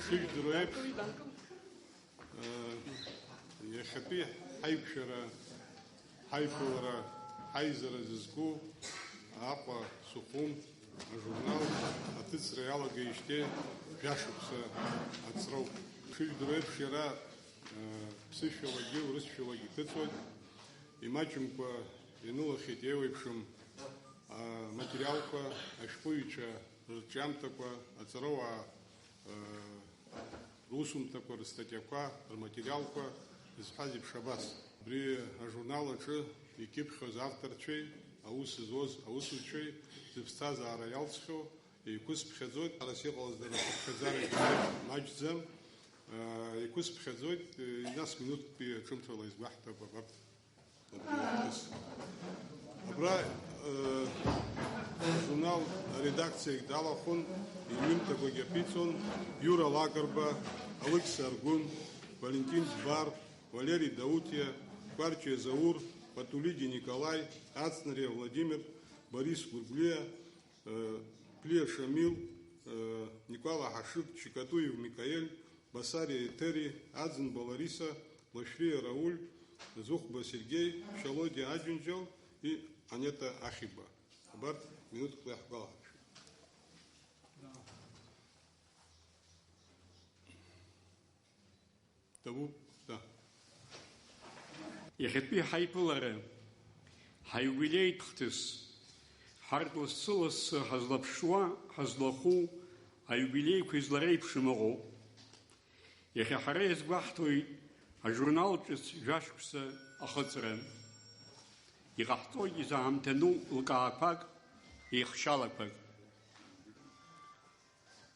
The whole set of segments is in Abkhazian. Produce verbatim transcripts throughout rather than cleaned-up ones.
Шәыжәдыруа еиԥш, э, иахьатәи ҳаиқәшәара, ҳаиԥылара, ҳаизара зызку Аҟәа Сухум ажурнал аҭыҵра иалагеижьҭеи жәашықәса аҵроуп. Шәыжәдыруа еиԥш, иара, э, ԥсышәалагьы урысшәалагьы иҭыҵуеит. Имаҷымкәа ианылахьеит еиуеиԥшым аматериалқәа, ашәҟәыҩҩцәа рырҿиамҭақәа, аҵарауаа, э, русумҭақәа, рыстатиақәа, рматериалқәа, изҳәаз еиԥш абас. Абри ажурнал аҿы икьыԥхьуаз авторцәеи аус зуаз аусуцәеи зыԥсҭазаара иалҵхьоу еиқәысԥхьаӡоит. Арас иҟалаз дара рхыԥхьаӡара маҷӡам. Еиқәысԥхьаӡоит, нас минуҭтәи ҿымҭрала изгәаҳҭап абарҭ. Абра, э, ажурнал аредакциагь далахәын, иҩымҭақәагь аԥиҵон Иура Лакрба, Алықьса Аргәын, Валентин Ӡбар, Валери Даутиа, Кәарҷиа Заур, Патулиди Николаи, Ацнариа Владимир, Борис Гәыргәлиа, э, Плиа Шамил, э, Никәала Ҳашыг, Чикатуев Микаель, Басариа Етери, Аӡынба Лариса, Лашәриа Рауль, Зыхәба Сергеи, Шьалодиа Аџьынџьал и Анета Ахиба. Абарҭ минуҭк ла иаҳгәалаҳаршәоит. Ҭабуп, да. Иахьатәи ҳаиԥылара, ҳаиубилеитә хҭыс, ҳарҭ лассы-лассы ҳазлаԥшуа, ҳазлахәу аиубилеиқәа излареиԥшым ыҟоуп. Иахьа ҳара иазгәаҳҭоит ажурнал ҿыц жәашықәса ахыҵра. Иҟаҳҵоит изаамҭану лкаақәак, еихшьалақәак.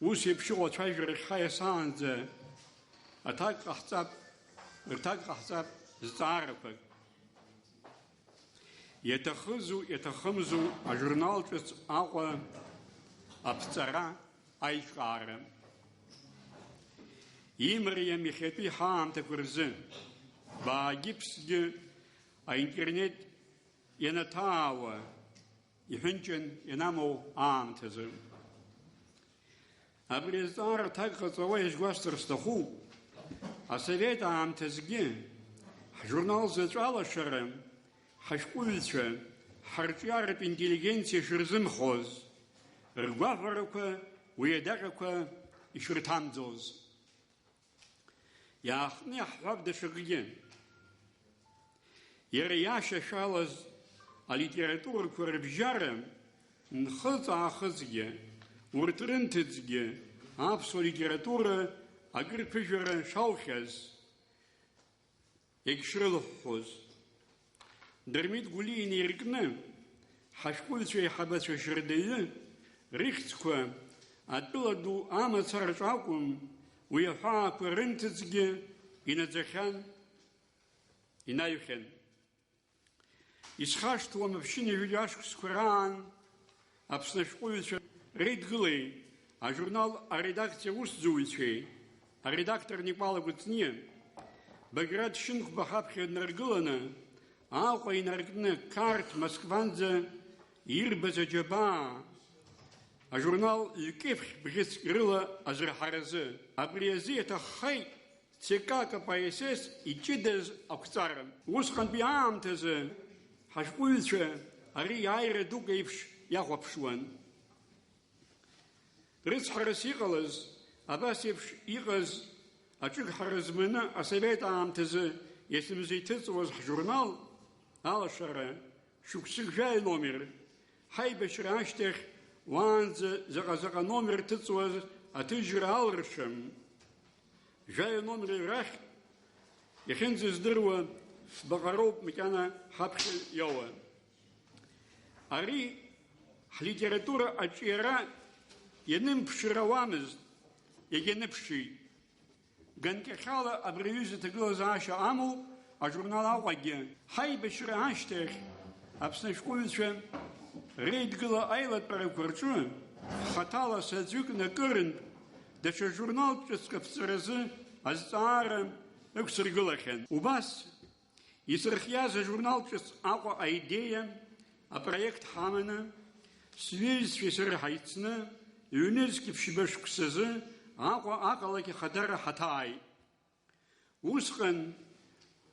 Ус еиԥш иҟоу ацәажәарахь ҳа иасаанӡа аҭак ҟаҳҵап, рҭак ҟаҳҵап зҵаарақәак. Иаҭахызу, иаҭахымзу ажурнал ҿыц Аҟәа аԥҵара, аиҿкаара. Имариам иахьатәи ҳаамҭақәа рзы, баагьы-ԥсгьы аинтернет ианаҭаауа, иҳәынҷан ианамоу аамҭазы. Абри азҵаара аҭак ҟаҵауа иазгәасҭар сҭахуп, асовет аамҭазгьы ҳжурнал заҵә алашара ҳашәҟәыҩҩцәа, ҳарҿиаратә интеллигенциа шырзымхоз, ргәаҳәарақәа уи адаҟьақәа ишырҭамӡоз. Иаахтны иаҳҳәап даҽакгьы. Иара иашьашәалаз алитературақәа рыбжьара нхыҵ-аахыҵгьы, урҭ рынҭыҵгьы аԥсуа литература акыр ԥыжәара шалхьаз, егьшрылыҳәҳәоз. Дырмит Гәлиа инаркны, ҳашәҟәыҩҩцәа еиҳабацәа шьардаҩы рыхьӡқәа атәыла ду амацараҿ акәым, уи аҳәаақәа рынҭыҵгьы инаӡахьан, инаҩхьан. Исхашҭуам, аԥшьынҩажәи ашықәсқәа раан Аԥсны ашәҟәыҩҩцәа реидгылеи ажурнал аредакциа аусзуҩцәеи аредактор Никәала Кәыҵниа Баграт Шьынқәба ҳаԥхьа днаргыланы, Аҟәа инаркны Қарҭ, Москванӡа ирбаз аџьабаа ажурнал ҩкьыԥхь бӷьыцк рыла азырҳаразы. Абри азы иаҭаххеит Ц К К П С С иҷыдаз ақәҵара. Усҟантәи аамҭазы ҳашәҟәыҩҩцәа ари иааира дук еиԥш иахәаԥшуан. Рыцҳарас иҟалаз, абас еиԥш иҟаз аҿыгҳара зманы асовет аамҭазы иацымза иҭыҵуаз ҳжурнал Алашара шықәсык жәаҩа номер, ҳаибашьра ашьҭахь уаанӡа заҟа-заҟа номер ҭыҵуаз аҭыжьра алыршам. Жәаҩа номер рахь иахьынӡаздыруа фбаҟароуп макьана ҳаԥхьа иоуа. Ари ҳлитература аҿиара ианымԥшыр ауамызт, иагьаныԥшит. Ганкахьала абри аҩыза аҭагылазаашьа амоуп ажурнал Аҟәагьы. Ҳаибашьра ашьҭахь Аԥсны ашәҟәыҩҩцәа реидгыла аилатәарақәа рҿы ҳхаҭала саӡәыкны акырынтә даҽа журналтә ҿыцк аԥҵаразы азҵаара ықәсыргылахьан. Убас исырхиаз ажурнал ҿыц Аҟәа аидеиа апроект ҳаманы, сҩызцәеи сареи ҳаицны, ҩнызқь ԥшьба шықәсазы Аҟәа ақалақь ахадара ҳаҭааит. Усҟан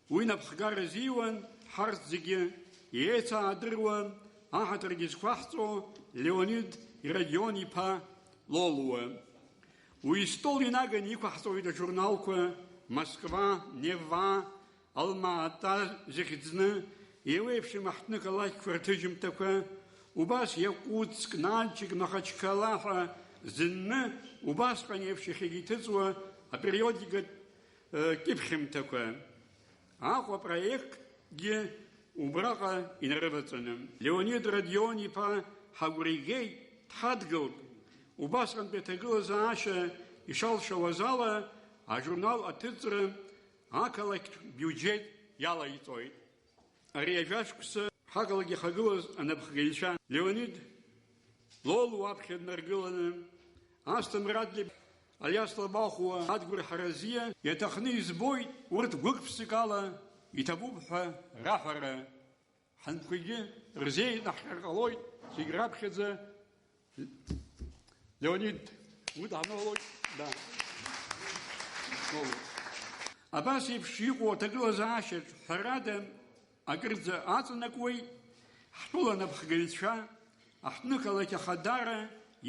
уи напхгара зиуан, ҳарҭ зегьы еицаадыруа, аҳаҭыргьы зқәаҳҵо Леонид Родион-иԥа Лолуа. Уи истол инаганы иқәаҳҵоит ажурналқәа Москва, Нева, Алма-Ата зыхьӡны еиуеиԥшым аҳҭнықалақьқәа рҭыжьымҭақәа, убас Иакутск, Нальчик, Махачқала ҳәа зынны убасҟан еиԥш иахьагьы иҭыҵуа апериодикатә, э, кьыԥхьымҭақәа. Аҟәа апроектгьы убраҟа инарываҵаны. Леонид Родион-иԥа ҳагәра игеит, дҳадгылт. Убасҟантәи аҭагылазаашьа ишалшауаз ала, ажурнал аҭыҵра ақалақьтә биуџьеҭ иалаиҵоит. Ари ажәа шықәса ҳақалақь иахагылаз анапхгаҩцәа Леонид Лолуа аԥхьа днаргыланы, Асҭамыр Адлеиба, Алиас Лабахәуа, Адгәыр Ҳаразиа иаҭахны избоит урҭ гәык-ԥсык ала иҭабуп ҳәа раҳәара. Ҳанқәагьы рзеинаҳҟьар ҟалоит, зегь раԥхьаӡа Леонид, удҳаноулоит, да. Абас еиԥш иҟоу аҭагылазаашьаҿ ҳәарада акырӡа аҵанакуеит ҳтәыла анапхгаҩцәа, аҳҭнықалақь ахадара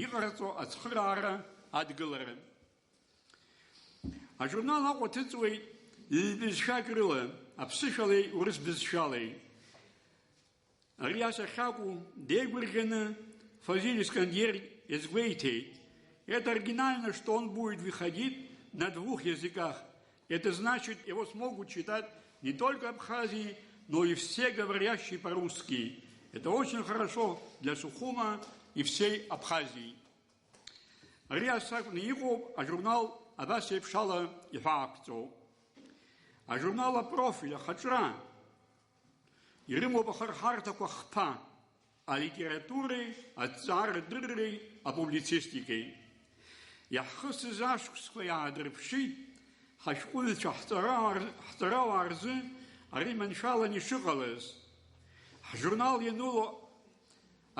иҟарҵо ацхыраара адгылара. Ажурнал Аҟәа аҭыҵуеит ҩбызшәак рыла, аԥсышәалеи урыс бызшәалеи. Ари асахьакәу деигәырӷьаны Фазиль Искандер иазгәеиҭеит: «Это оригинально, что он будет выходить на двух языках. Это значит, его смогут читать не только Абхазии, но и все говорящие по-русски. Это очень хорошо для Сухума и всей Абхазии». Ари ас акәны иҟоуп ажурнал абас еиԥш ала иҳәаақәҵоу. Ажурнал апрофиль ахаҿра ирымоуп ахырҳарҭақәа хԥа, алитературеи, аҭҵаарадырреи, апублицистикеи. Иаҳхысыз ашықәсқәа иаадырԥшит ҳашәҟәыҩҩцәа ҳҵарауаа р-, ҳҵарауаа рзы ари маншәалан ишыҟалаз. Ҳжурнал ианыло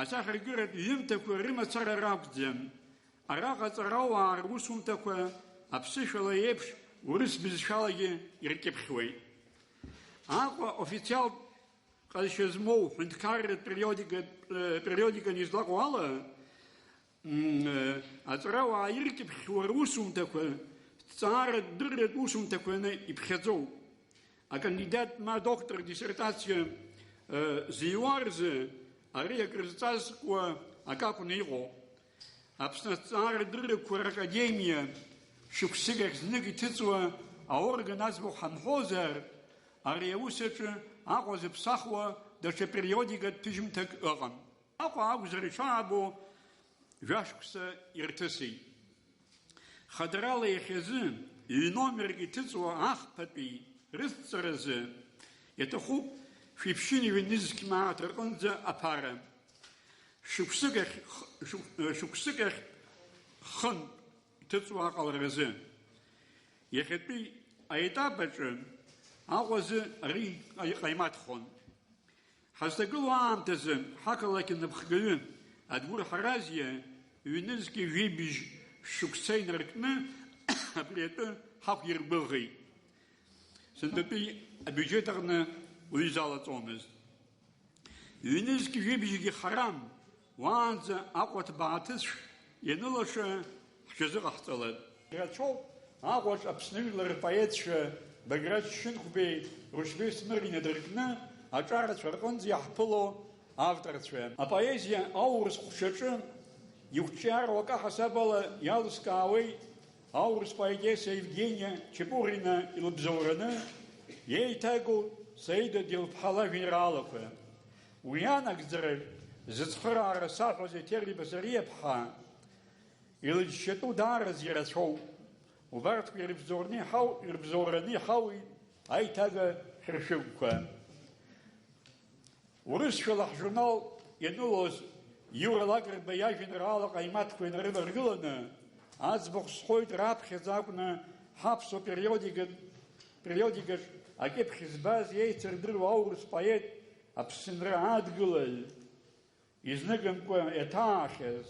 асахьаркыратә ҩымҭақәа рымацара ракәӡам. Араҟа аҵарауаа русумҭақәа аԥсышәала еиԥш урыс бызшәалагьы иркьыԥхьуеит. Аҟәа официалтә ҟазшьа змоу ҳәынҭқарратә периодика, э, периодиканы излаҟоу ала, м, э, аҵарауаа иркьыԥхьуа русумҭақәа ҭҵааратә дырратә усумҭақәаны иԥхьаӡоуп. Акандидат ма адоктор диссертациа, э, зиуа рзы ари акрызҵазкуа акы акәны иҟоуп. Аԥсны аҭҵаарадыррақәа ракадемиа шықәсык ахь знык иҭыҵуа аорган аӡбахә ҳамҳәозар, ари аус аҿы Аҟәа зыԥсахуа даҽа периодикатә ҭыжьымҭак ыҟам. Аҟәа акәзар иҽаабо жәашықәса ирҭысит. Хадарала иахьазы ҩномерк иҭыҵуа ахԥатәи рыдҵаразы иаҭахуп шәиԥшьыни ҩынызқь мааҭ рҟынӡа аԥара. Шықәсык ахь х-, шықә-, шықәсык ахь хынтә иҭыҵуа аҟаларазы. Иахьатәи аетап аҿы Аҟәа азы ари ҟаимаҭхон. Ҳазҭагылоу аамҭазы ҳақалақь анапхгаҩы Адгәыр Ҳаразиа ҩнызқьи жәибжь шықәса инаркны абри атәы ҳақәиргәыӷит. Сынтәатәи абиуџьет аҟны уаҩы залаҵомызт. Ҩнызқь жәибжьгьы харам, уаанӡа Аҟәа ҭбаа ҭыцә ианылаша ҳҽазыҟаҳҵалап. Ирацәоуп Аҟәаҿ Аԥсны жәлар рпоетцәа Баграт Шьынқәбеи Рушьбеи Смыр инадыркны аҿарацәа рҟынӡа иаҳԥыло авторцәа. Апоезиа аурыс хәшаҿы иқәҿиароу акы ҳасабала иалыскаауеит аурыс поетесса Евгения Чепурина илыбзоураны еиҭагоу Саида Делԥҳа лажәеинраалақәа. Уи анагӡараҿ зыцхыраара саҳәоз Еҭери Басариаԥҳа илыџьшьатәу даараӡа ирацәоуп. Убарҭқәа ирыбзоураны иҳау-, ирыбзоураны иҳауит аиҭага хьыршәыгәқәа. Урысшәала ҳжурнал ианылоз Иура Лакрба иажәеинраала ҟаимаҭқәа инарываргыланы, аӡбахә сҳәоит раԥхьаӡа акәны ҳаԥсуа периодика-, периодикаҿ акьыԥхь збаз еицырдыруа аурыс поет, Аԥсынра адгылаҩ, изныкымкәа иаҭаахьаз,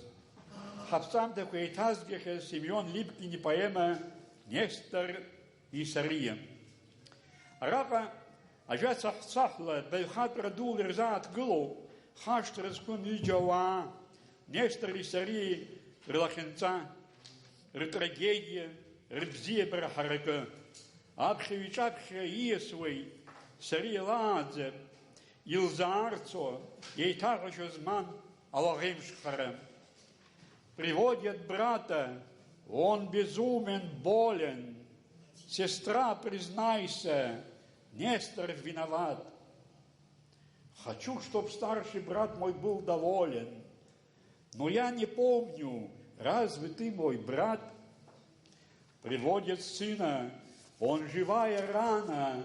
Ҳаԥҵамҭақәа еиҭазгахьаз Семион Липкин ипоема Нестор и Сариа. Араҟа ажәа цаҳәцаҳәла баҩхатәра дула ирзааҭгылоу хашҭра зқәым ҩыџьа ауаа, Нестори Сариеи рлахьынҵа, ртрагедиа, рыбзиабара ҳаракы. Аԥхьаҩ иҿаԥхьа ииасуеит, Сариа лааӡа илзаарцо, еиҭаҳәашьа змам алаӷеимшхара. Приводят брата, он безумен, болен. Сестра, признайся, Нестор виноват. Хочу, чтоб старший брат мой был доволен. Но я не помню, разве ты мой брат? Приводят сына, он живая рана.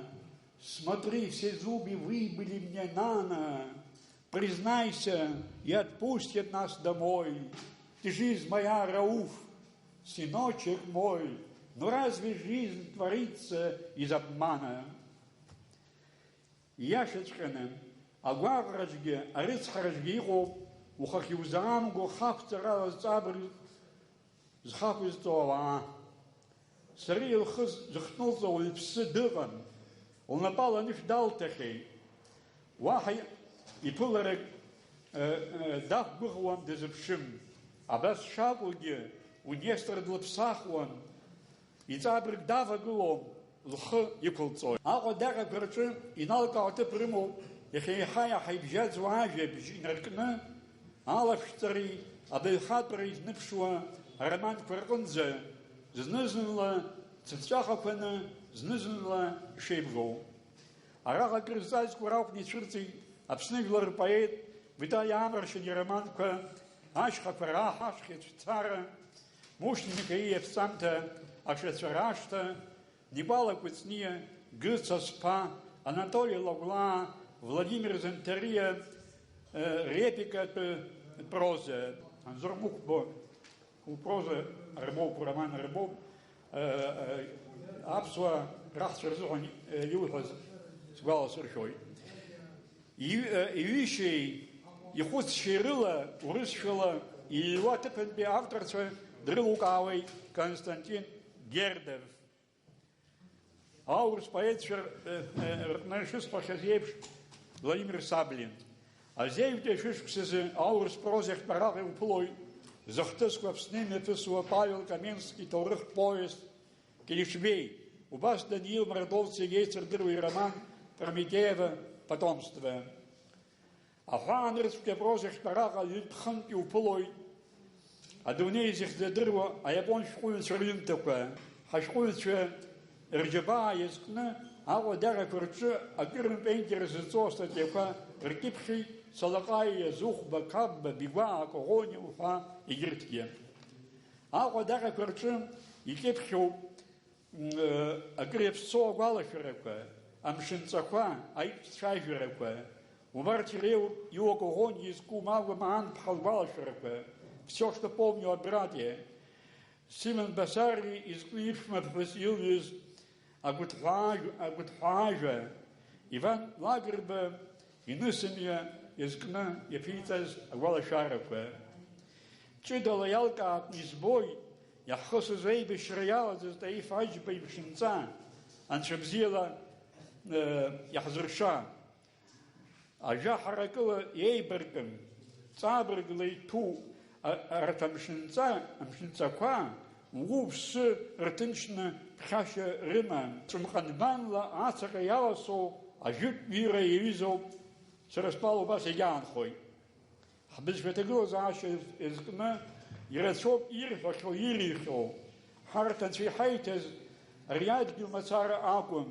Смотри, все зубы выбили мне на нос. Признайся, и отпустят нас домой. Ты жизнь моя, Рауф, сыночек мой. Но разве жизнь творится из обмана? Иашаҵәҟьаны, агәаҟраҿгьы арыцҳараҿгьы иҟоуп, ухахь иузаамго хахәҵарала зҵабырг зхақәызҵо ауаа. Сариа лхы зыхҭнылҵо уаҩԥсы дыҟам, лнапала анышә далҭахьеит. Уаҳа иԥыларак, э, э, дақәгәыӷуам, дазыԥшым. Абас шакәугьы, уи Нестор длыԥсахуан, иҵабырг давагылом, лхы иқәылҵоит. Аҟәа адаҟьақәа рҿы иналкаау аҭыԥ рымоуп, иахьа еиҳа-еиҳа ибжьаӡуа ажәабжь инаркны, алашәҵареи абаҩхатәреи зныԥшуа ароманқәа рҟынӡа, зны-зынла цыԥҵәахақәаны, зны-зынла ишеибгоу. Араҟа акыр зҵазкуа ракәны ицәырҵит Аԥсны жәлар рпоет Витали Амаршьан ироманқәа Ашьхақәа раҳашхьа цәцара, Мушьни Микаиа иаԥҵамҭа Ашацәа рашҭа, Никәала Кәыҵниа, Гыц Асԥа, Анатоли Лагәлаа, Владимир Занҭариа, э, репикатә проза, Анзор Мықәбо, упроза рбоуп, уроман рбоуп, э, э, аԥсуаа раҳцәа рзыҳәан, э, иуҳәаз сгәаласыршәоит. Иҩ-, э, иҩышьеи ихәыцшьеи рыла урысшәала иҩуа аҭыԥантәи авторцәа дрылукаауеит Константин Гердов. Аурыс поетцәа р-, э, э, рҟны ишысҳәахьаз еиԥш, Владимир Саблин. Азеижәтәи ашәышықәсазы аурыс проза ахьтәараҟа иуԥылоит зыхҭысқәа Аԥсны имҩаԥысуа Павел Каменски иҭоурыхтә повест Килишбеи, убас Даниил Мордовци иеицырдыруа ироман Прометеева потомство. Аҳәаанырцәтәи апроза ахьтәараҟа ҩынтә-хынтә иуԥылоит адунеи зегь задыруа аиапон шәҟәыҩҩцәа рҩымҭақәа, ҳашәҟәыҩҩцәа рџьабаа иазкны Аҟәа адаҟьақәа рҿы акырынтә аинтерес зҵоу астатиақәа ркьыԥхьит Салаҟаиа, Зыхәба, Қапба, Бигәаа, Коӷониа уҳәа егьырҭгьы. Аҟәа адаҟьақәа рҿы икьыԥхьуп Акыр иаԥсоу агәалашәарақәа, амшынҵақәа, аиҿцәажәарақәа, убарҭ иреиуоуп Иуа Коӷониа изку Магәа Маанԥҳа лгәалашәарақәа, Всё, что помню о брате, Симон Басари изку иԥшәмаԥҳәыс илҩыз агәыҭҳәаажә-, агәыҭҳәаажәа, Иван Лагрба инысымҩа иазкны иаԥиҵаз агәалашәарақәа. Ҷыдала иалкаатәны избоит, иаҳхысыз аибашьра иалаӡаз Таиф Аџьба иԥшынҵа, анцәа бзиала, э, иаҳзырша. Ажәа ҳаракыла иеибаркым, ҵабыргла иҭәу, а-, арҭ амшынҵа, амшынҵақәа, угәы-уԥсы рҭынчны ԥхьашьа рымам. Ҵәымҟанбанла ацаҟьа иаласоу ажәытә ҩыра иаҩызоуп сара стәала убас иагьаанхоит. Ҳбызшәа аҭагылазаашьа иазкны ирацәоуп ирҳәахьоу, ирихьоу. Ҳарҭ анцәа иҳаиҭаз ари адгьыл мацара акәым,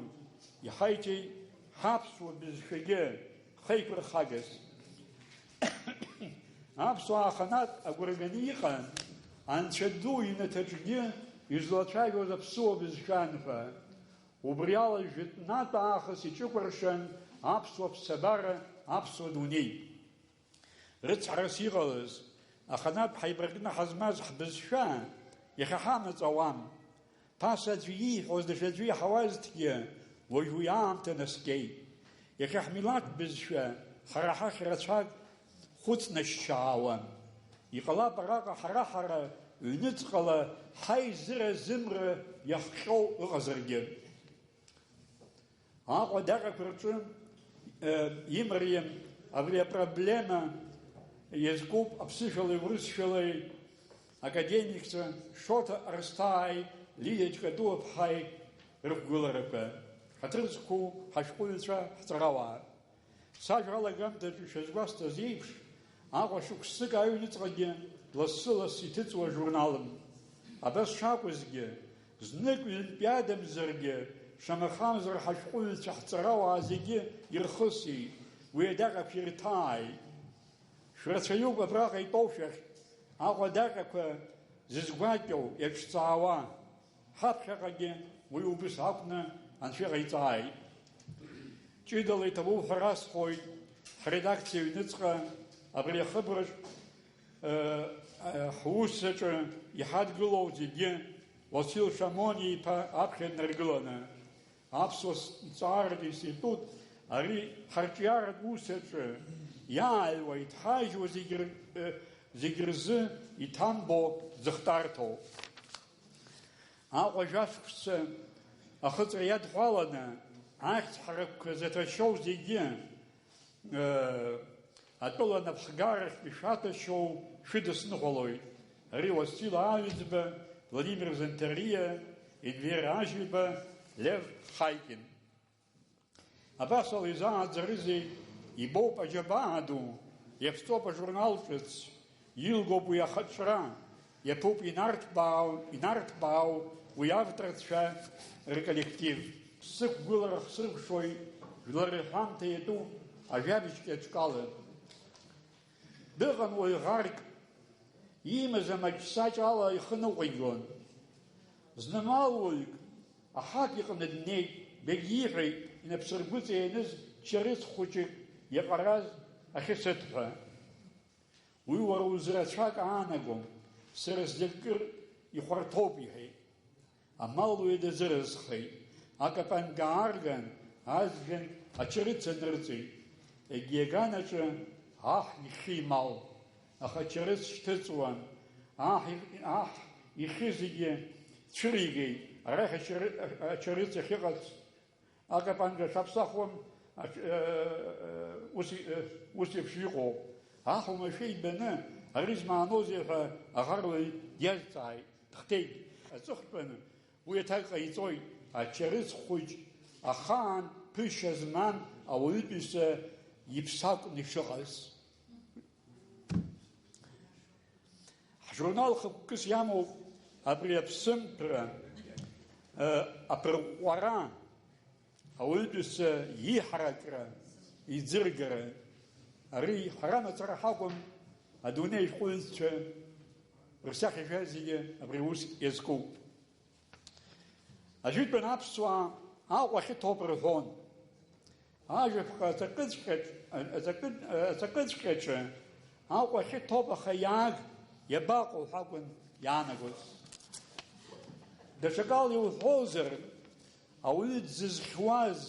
иҳаиҭеит ҳаԥсуа бызшәагьы хеиқәырхагас. Аԥсуаа аханатә агәра ганы иҟан, Анцәа ду иҩнаҭаҿгьы излацәажәоз аԥсуа бызшәан ҳәа. Убри ала жәытәнатә аахыс иҿыкәыршан аԥсуа ԥсабара, аԥсуа дунеи. Рыцҳарас иҟалаз, аханатә ҳаибаркны ҳазмаз ҳбызшәа иахьа ҳамаҵ ауам. Ԥаса аӡәы ииҳәоз даҽаӡәы иаҳауазҭгьы, уажә уи аамҭа наскьеит. Иахьа ҳмилаҭ бызшәа хара ҳахь рацәак хәыцнашьшьаауам. Иҟалап араҟа ҳара-ҳара ҩныҵҟала ҳаизыразымра иахҟьоу ыҟазаргьы. Аҟәа адаҟьақәа рҿы, э, имариам абри апроблема иазкуп аԥсышәалеи урысшәалеи академикцәа Шоҭа Арсҭааи Лидиа Ҷкадуаԥҳаи рықәгыларақәа, ҳаҭыр зқәу ҳашәҟәыҩҩцәа, ҳҵарауаа. Сажәа алагамҭаҿы ишазгәасҭаз еиԥш, Аҟәа шықәсык аҩныҵҟагьы лассы-лассы иҭыҵуа журналын. Абас шакәызгьы, знык-ҩынтә иадамзаргьы, шамахамзар ҳашәҟәыҩҩцәа ҳҵарауаа зегьы ирхысит, уи адаҟьақәа ирҭааит. Шәрацәаҩуп абраҟа итәоу шәахь, Аҟәа адаҟьақәа зызгәакьоу иаҿҵаауа. Ҳаԥхьаҟагьы уи убыс акәны анцәа иҟаиҵааит. Ҷыдала иҭабуп ҳәа расҳәоит, ҳредакциа аҩныҵҟа абри ахыбраҿ, э, э, ҳусаҿы иҳадгылоу зегьы Уасил Шамониа-иԥа аԥхьа днаргыланы, Аԥсуа ҭҵааратә институт ари ҳарҿиаратә усаҿы иааиуа, иҭҳажьуа зегьы р-, э, зегьы рзы иҭамбо ӡыхтәарҭоуп. Аҟәа жәашықәса ахыҵра иадҳәаланы, ахьӡ ҳаракқәа заҭашьоу зегьы, э, атәыла анапхгарахь ишәаҭәашьоу шәыдысныҳәалоит. Ари Уасил Аҩӡба, Владимир Занҭариа, Енвер Ажәиба, Лев Хаикин. Абасала изааӡарызеи, ибоуп аџьабаа ду, иаԥҵоуп ажурнал ҿыц, илгоуп уи ахаҿра, иаԥуп инарҭбаау, инарҭбаау уи авторцәа рколлектив. Сықәгылара хсыркәшоит жәлар рҳәамҭа иатәу ажәабжь кьаҿкала. Дыҟан уаҩ ӷарк, иимаз амаҷсаҷ ала ихы ныҟәигон. Зны малуаҩык аҳак иҟны днеит, дагьиҳәеит, инапсыргәыҵа ианыз чарыц хәыҷык иаҟараз ахьысыҭ ҳәа. Уи уара узы рацәак аанагом, сара сдыркыр ихәарҭоуп, иҳәеит. Амал уи дазыразхеит. Акапанга аарган, азҩан ачарыц анырҵеит. Егьи аганаҿы аҳ ихьы имал. Аха ачарыц шьҭыҵуан. Аҳ и-, аҳ ихьы зегьы цәыригеит. Арахь ачары-, ачарыц ахьыҟац акапанга шаԥсахуам, ач-, э, э, ус и-, э, ус еиԥш иҟоуп. Аҳ уамашәа ибаны, ари змааноузеи ҳәа аӷаруаҩ диазҵааит. Дхҭеит. Аҵыхәтәаны уи аҭак ҟаиҵоит, ачарыц хәыҷ ахаан ԥышьа змам ауаҩытәыҩса иԥсы акәны ишыҟаз. Ҳжурнал хықәкыс иамоуп абри аԥсымҭәра, э, аԥырҟәҟәара, ауаҩытәыҩса ииҳаракра, иӡыргара. Ари ҳара мацара ҳакәым, адунеи ашәҟәыҩҩцәа рсахьа жәа зегьы абри аус иазкуп. Ажәытәан аԥсуаа Аҟәа ахьы ҭоуп рҳәон. Ажәаԥҟа аҵакыҵәҟьаҿ-, аҵакы-, аҵакыҵәҟьаҿы Аҟәа ахьы ҭоуп, аха иааг, иабаҟоу ҳәа акәын иаанагоз. Даҽакала иуҳәозар, ауаҩы дзызхьуаз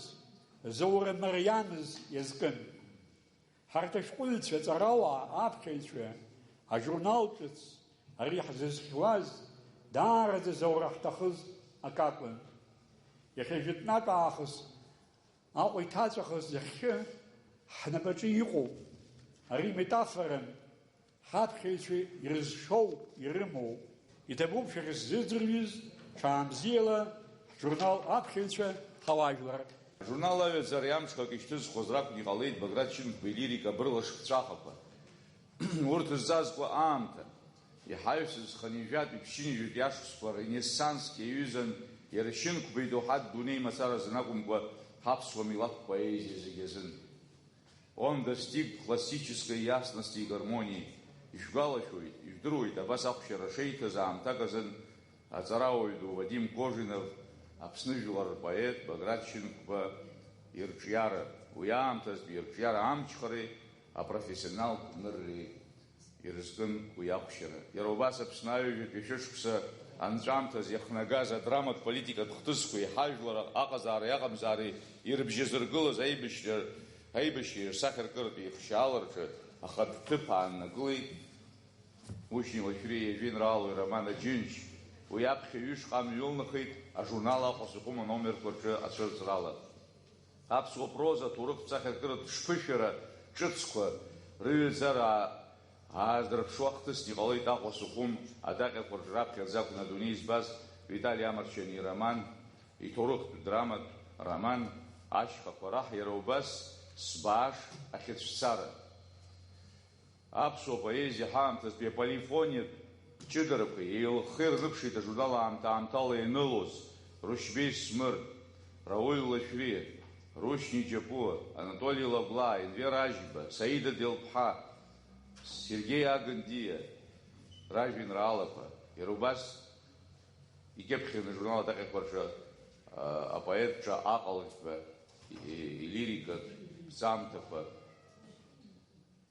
заура мариамыз иазкын. Ҳарҭ ашәҟәыҩҩцәа, аҵарауаа, аԥхьаҩцәа, ажурнал ҿыц, ари ҳзызхьуаз, даараӡа заура ҳҭахыз акакәын. Иахьа жәытәнатә аахыс Аҟәа иҭаҵәахыз зхьы ҳнапаҿы иҟоуп. Ари метафоран, ҳаԥхьаҩцәа ирызшоуп, ирымоуп. Иҭабуп шәара шәзыӡырҩыз, ҽаанбзиала, ҳжурнал аԥхьаҩцәа, ҳауаажәлар. Ажурнал аҩаӡара иамҽхак ишьҭызхуаз ракәны иҟалеит Баграт Шьынқәба илирика абырлаш хҵәахақәа. Урҭ зҵазкуа аамҭа, иҳаҩсыз хынҩажәатәи ԥшьынҩажәатәи ашықәсқәа ренессансгьы иаҩызан, иара Шьынқәба идоуҳатә дунеи мацаразын акәымкәа, ҳаԥсуа милаҭтә поезиа зегьы азын. Он достиг классической ясности и гармонии. Ишәгәалашәоит, ижәдыруеит, абас ахәшьара шеиҭаз аамҭак азын аҵарауаҩ ду Вадим Кожинов, Аԥсны жәлар рпоет Баграт Шьынқәба ирҿиара, уи аамҭазтәи ирҿиара амчхареи апрофессионалтә нырреи ирызкын уи ахәшьара. Иара убас Аԥсны аҩажәатәи ашәышықәса анҵәамҭаз иахнагаз адраматә политикатә хҭысқәеи ҳажәлар аҟазаареи аҟамзаареи ирыбжьазыргылаз аибашьра, аибашьреи рсахьаркыратә еихшьаала рҿы ахатә ҭыԥ ааннакылеит. Мушьни Лашәриа ижәеинраалоу ироман Аџьынџь, уи аԥхьа ҩышҟа амҩа илнахит ажурнал Аҟәа сахьума номерқәа рҿы ацәырҵрала. Аԥсуа проза аҭоурыхтә сахьаркыратә ԥышәара ҿыцқәа рыҩаӡара аадырԥшуа хҭысны иҟалеит Аҟәа Сухум адаҟьақәа рҿы раԥхьаӡа акәын адунеи збаз Витали Амарчиани ироман, иҭоурыхтә драматә роман Ашьхақәа раҳ, иара убас Сбааш ахьыцәцара. Аԥсуа поезиа ҳаамҭазтәи аполифониатә ҷыдарақәа еилыхха ирныԥшит ажурнал аамҭа-аамҭала ианылоз Рушьбеи Смыр, Рауль Лашәриа, Рушьни Џьапуа, Анатоли Лагәлаа, Енвер Ажьба, Саида Делԥҳа, Сергеи Агындиа ражәеинраалақәа, иара убас икьыԥхьын ажурнал адаҟьақәа рҿы, а, апоет ҿа аҟалӷьба, и-, илирикатә ԥҵамҭақәа.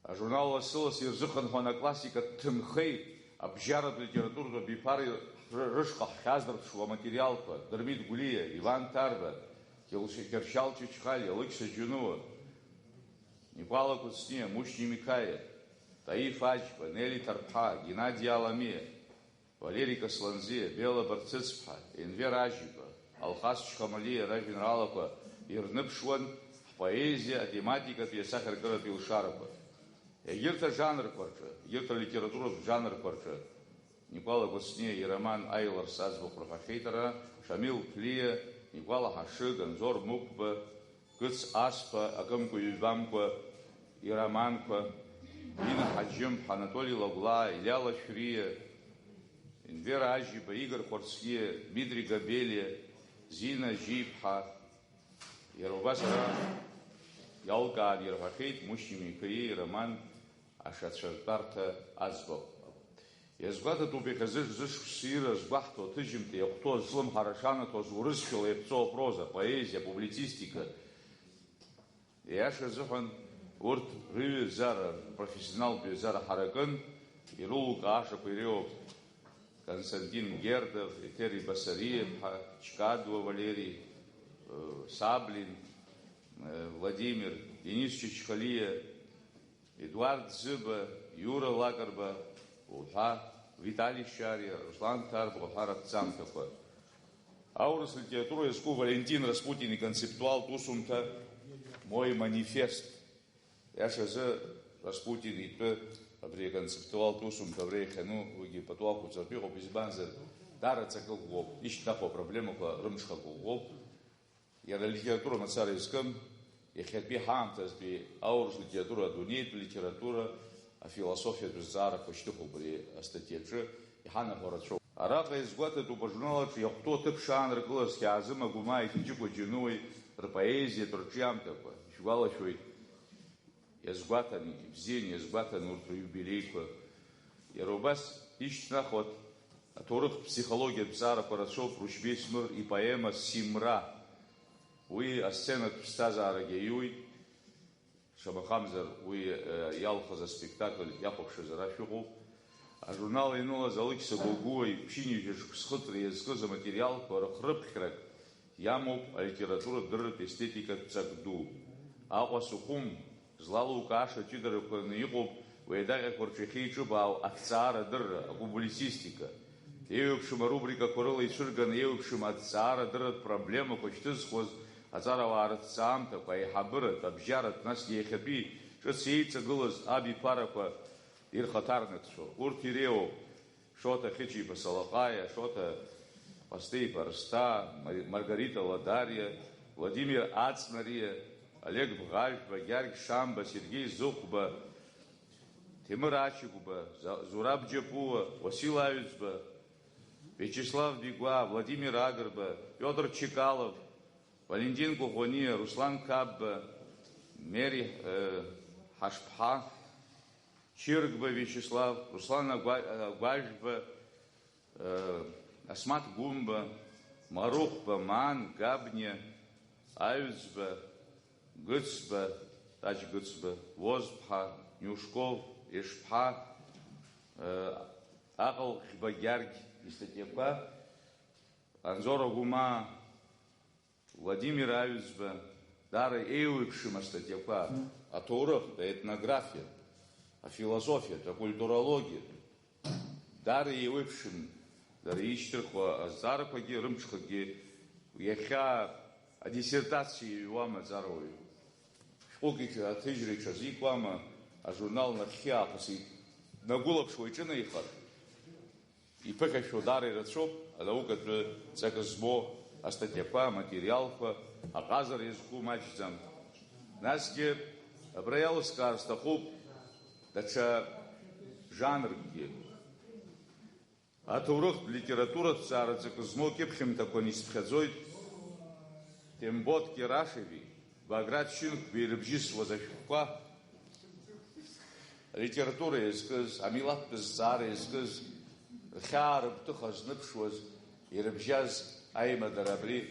Ажурнал лассы-лассы ирзыхынҳәуан аклассикатә ҭынхеи абжьаратә литературатә абиԥареи ры-, рышҟа ҳхьаздырԥшуа аматериалқәа, Дырмит Гәлиа, Иван Ҭарба, Гьыл-, Гьаршьал Чачхалиа, Алықьса Џьунуа, Никәала Кәыҵниа, Мушьни Миқаиа, Таиф Аџьба, Нели Ҭарԥҳа, Геннади Аламиа, Валери Касланӡиа, Бела Барцыцԥҳа, Енвер Ажьиба, Алхас Чхамалиа ражәеинраалақәа ирныԥшуан ҳпоезиа атематикатәи асахьаркыратә илшарақәа. Егьырҭ ажанрқәа рҿы, егьырҭ алитературатә жанрқәа рҿы Никәала Кәыҵниа ироман Аиларс аӡбахә рҳәахьеит ара, Шамил Ԥлиа, Никәала Ҳашыг, Анзор Мықәба, Кыц Асԥа, акымкәа-ҩбамкәа ироманқәа, Дина Ҳаџьымԥҳа, Анатоли Лагәлаа, Илиа Лашәриа, Енвер Ажьиба, Игор Хәарцкиа, Дмитри Габелиа, Зина Жьиԥҳа, иара убас ара иалкааны ирҳәахьеит Мушьни Миқаиа ироман Ашацәыртәарҭа аӡбахә. Иазгәаҭатәуп иахьазы зышықәс ира згәаҳҭо аҭыжьымҭа иахәҭоу, злымҳара шанаҭоз урысшәала иаԥҵоу апроза, апоезиа, апублицистика. Ииашазыҳәан, урҭ рыҩаӡара, рпрофессионалтә ҩаӡара ҳаракын, ирылукаашақәа иреиуоуп Константин Гердов, Етери Басариа-иԥҳа, Чкадуа Валери, э, Саблин, э, Владимир, Денис Чачхалиа, Едуард Зыба, Иура Лакрба уҳәа, Витали Шьариа, Руслан Ҭарба уҳәа рыҭҵамҭақәа. Аурыс литература иазку Валентин Распутин иконцептуалтә усумҭа Мой манифест. Иашазы, Распутин итәы абри аконцептуалтә усумҭа абра иахьану, уигьы пату ақәҵартә иҟоуп, избанзар, даараӡа акы ӷәӷәоуп, ишьҭнахуа апроблемақәа рымҽхакәа ӷәӷәоуп. Иара алитература мацара изкым, иахьатәи ҳаамҭазтәи аурыс литература, адунеитә литература, афилософиатә зҵаарақәа шьҭыхуп ари астатиаҿы, иҳанахәа рацәоуп. Араҟа иазгәаҭатәуп ажурнал аҿы иахәҭоу аҭыԥ шааныркылаз Хьаазым Агәымааи Ҭынҷыкәа Џьануеи рпоезиатә рҿиамҭақәа. Ишәгәалашәоит, иазгәаҭан, ибзианы иазгәаҭан урҭ рыиубилеиқәа. Иара убас ишьҭнахуа аҭоурыхтә ԥсихологиатә ҵаарақәа рацәоуп Рушьбеи Смыр ипоема Симра. Уи асценатә ԥсҭазаарагьы аиуит. Шамахамзар, уи, э, иалхыз аспектакль иахәаԥшызар ашәа ыҟоуп. Ажурнал ианылаз Алықьса Гогәуа иԥшьынҩажәа шықәс хыҵра иазкыз аматериалқәа рыхрыԥхьрак иамоуп алитература дырратә естетикатә ҵак ду. Аҟәа Сухум злалукааша аҷыдарақәа рҟны иҟоуп уи адаҟьақәа рҿы иахьеиҿыбаау аҭҵаарадырра, апублицистика. Еиуеиԥшым арубрикақәа рыла ицәырганы еиуеиԥшым аҭҵаарадырратә проблемақәа шьҭызхуаз аҵарауаа рыҭҵаамҭақәа, аиҳабыратә, абжьаратә, насгьы иахьатәи ҿыц еиҵагылаз абиԥарақәа ирхаҭарнакцәо. Урҭ иреиуоуп Шоҭа Хьыча-иԥа Салаҟаиа, Шоҭа Ҟасҭеи-иԥа Арсҭаа, Мари-, Маргарита Ладариа, Владимир Аҵнариа, Олег Бӷажәба, Гьаргь Шамба, Сергеи Зыхәба, Ҭемыр Ачыгәба, За-, Зураб Џьапуа, Уасил Аҩӡба, Виачеслав Бигәаа, Владимир Агрба, Пиотр Чекалов, Валентин Коӷониа, Руслан Қапба, Мери, э, Ҳашԥҳа, Чыргба Виачеслав, Руслан Агәа-, Агәажәба, э, Асмаҭ Гәымба, Марыхәба, Маан, Габниа, Аҩӡба, Гыцба, Таҷ Гыцба, Уозԥҳа, Ниушков, Ешԥҳа, э, Аҟалӷьба Гьаргь истатиақәа, Анзор Агәмаа, Владимир Аҩӡба, даара еиуеиԥшым астатиақәа, аҭоурыхтә, аетнографиатә, афилософиатә, акультурологиатә, Даара еиуеиԥшым дара ишьҭырхуа азҵаарақәагьы, рымҽхакгьы. Иахьа адиссертациа иҩуам аҵарауаҩы. Шәҟәык иҽ-, аҭыжьра иҽазикуама, ажурнал нахьхьи аахыси днагәылаԥшуа иҿынеихар, иԥыхьашәо даара ирацәоуп анаукатәы ҵакы змоу астатиақәа, аматериалқәа, аҟазара иазку маҷӡам. Насгьы абра иалыскаар сҭахуп даҽа жанркгьы. Аҭоурыхтә литературатә ҭҵаара ҵакы змоу кьыԥхьымҭақәан исԥхьаӡоит Тембот Кьарашеви Баграт Шьынқәбеи ирыбжьысуаз ашәҟәқәа. Алитература иазкыз, амилаҭтә зҵаара иазкыз, рхьаа-рыгәҭыха зныԥшуаз, ирыбжьаз аимадара абри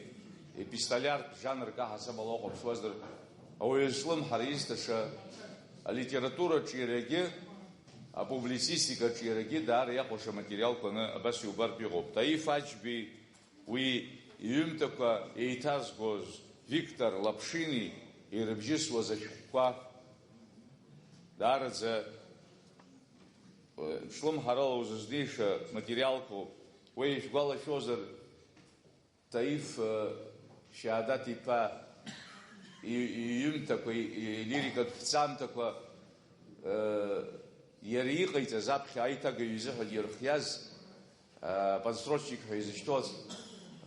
епистолиартә жанрк аҳасабала уахәаԥшуазар, ауаҩы злымҳара изҭаша алитератураҿы иарагьы, апублицистикаҿы иарагьы даара иахәаша материалқәаны абас иубартә иҟоуп. Таиф Аџьбеи уи иҩымҭақәа еиҭазгоз Виктор Лаԥшини ирыбжьысуаз ашәҟәқәа даараӡа, э, ԥшлымҳарала узызнеиша материалқәоуп. Уи ишәгәалашәозар, Таиф, э, Шьаадат-иԥа и-, иҩымҭақәа, и-, илирикатә ԥҵамҭақәа, э, иара иҟаиҵаз аԥхьа аиҭагаҩ изыҳәан ирхиаз, э, подстрочник ҳәа изышьҭоу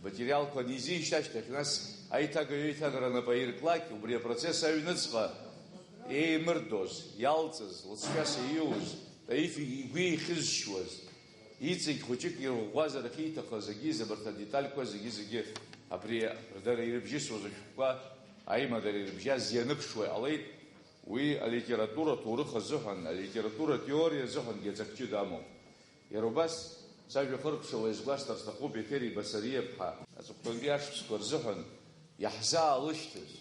аматериалқәа анизишьҭ ашьҭахь, нас аиҭагаҩ аиҭагара нап аирклак, убри апроцесс аҩныҵҟа еимырдоз, иалҵыз, лыҵшәас ииуз, Таиф игәы ихьызшьуаз, иҵегь хәыҷык ирӷәӷәазар ахьиҭахыз агьизы, абарҭ адетальқәа зегьы-зегьы абри дара ирыбжьысуаз ашәҟәқәа аимадара ирыбжьаз ианыԥшуа иҟалеит. Уи алитература ҭоурых азыҳәан, алитература теориа азыҳәангьы аҵак ҷыда амоуп. Иара убас, сажәа хыркәшала иазгәасҭар сҭахуп Еҭери Басариа-ԥҳа аҵыхәтәантәи ашықәсқәа рзыҳәан иаҳзаалышьҭыз,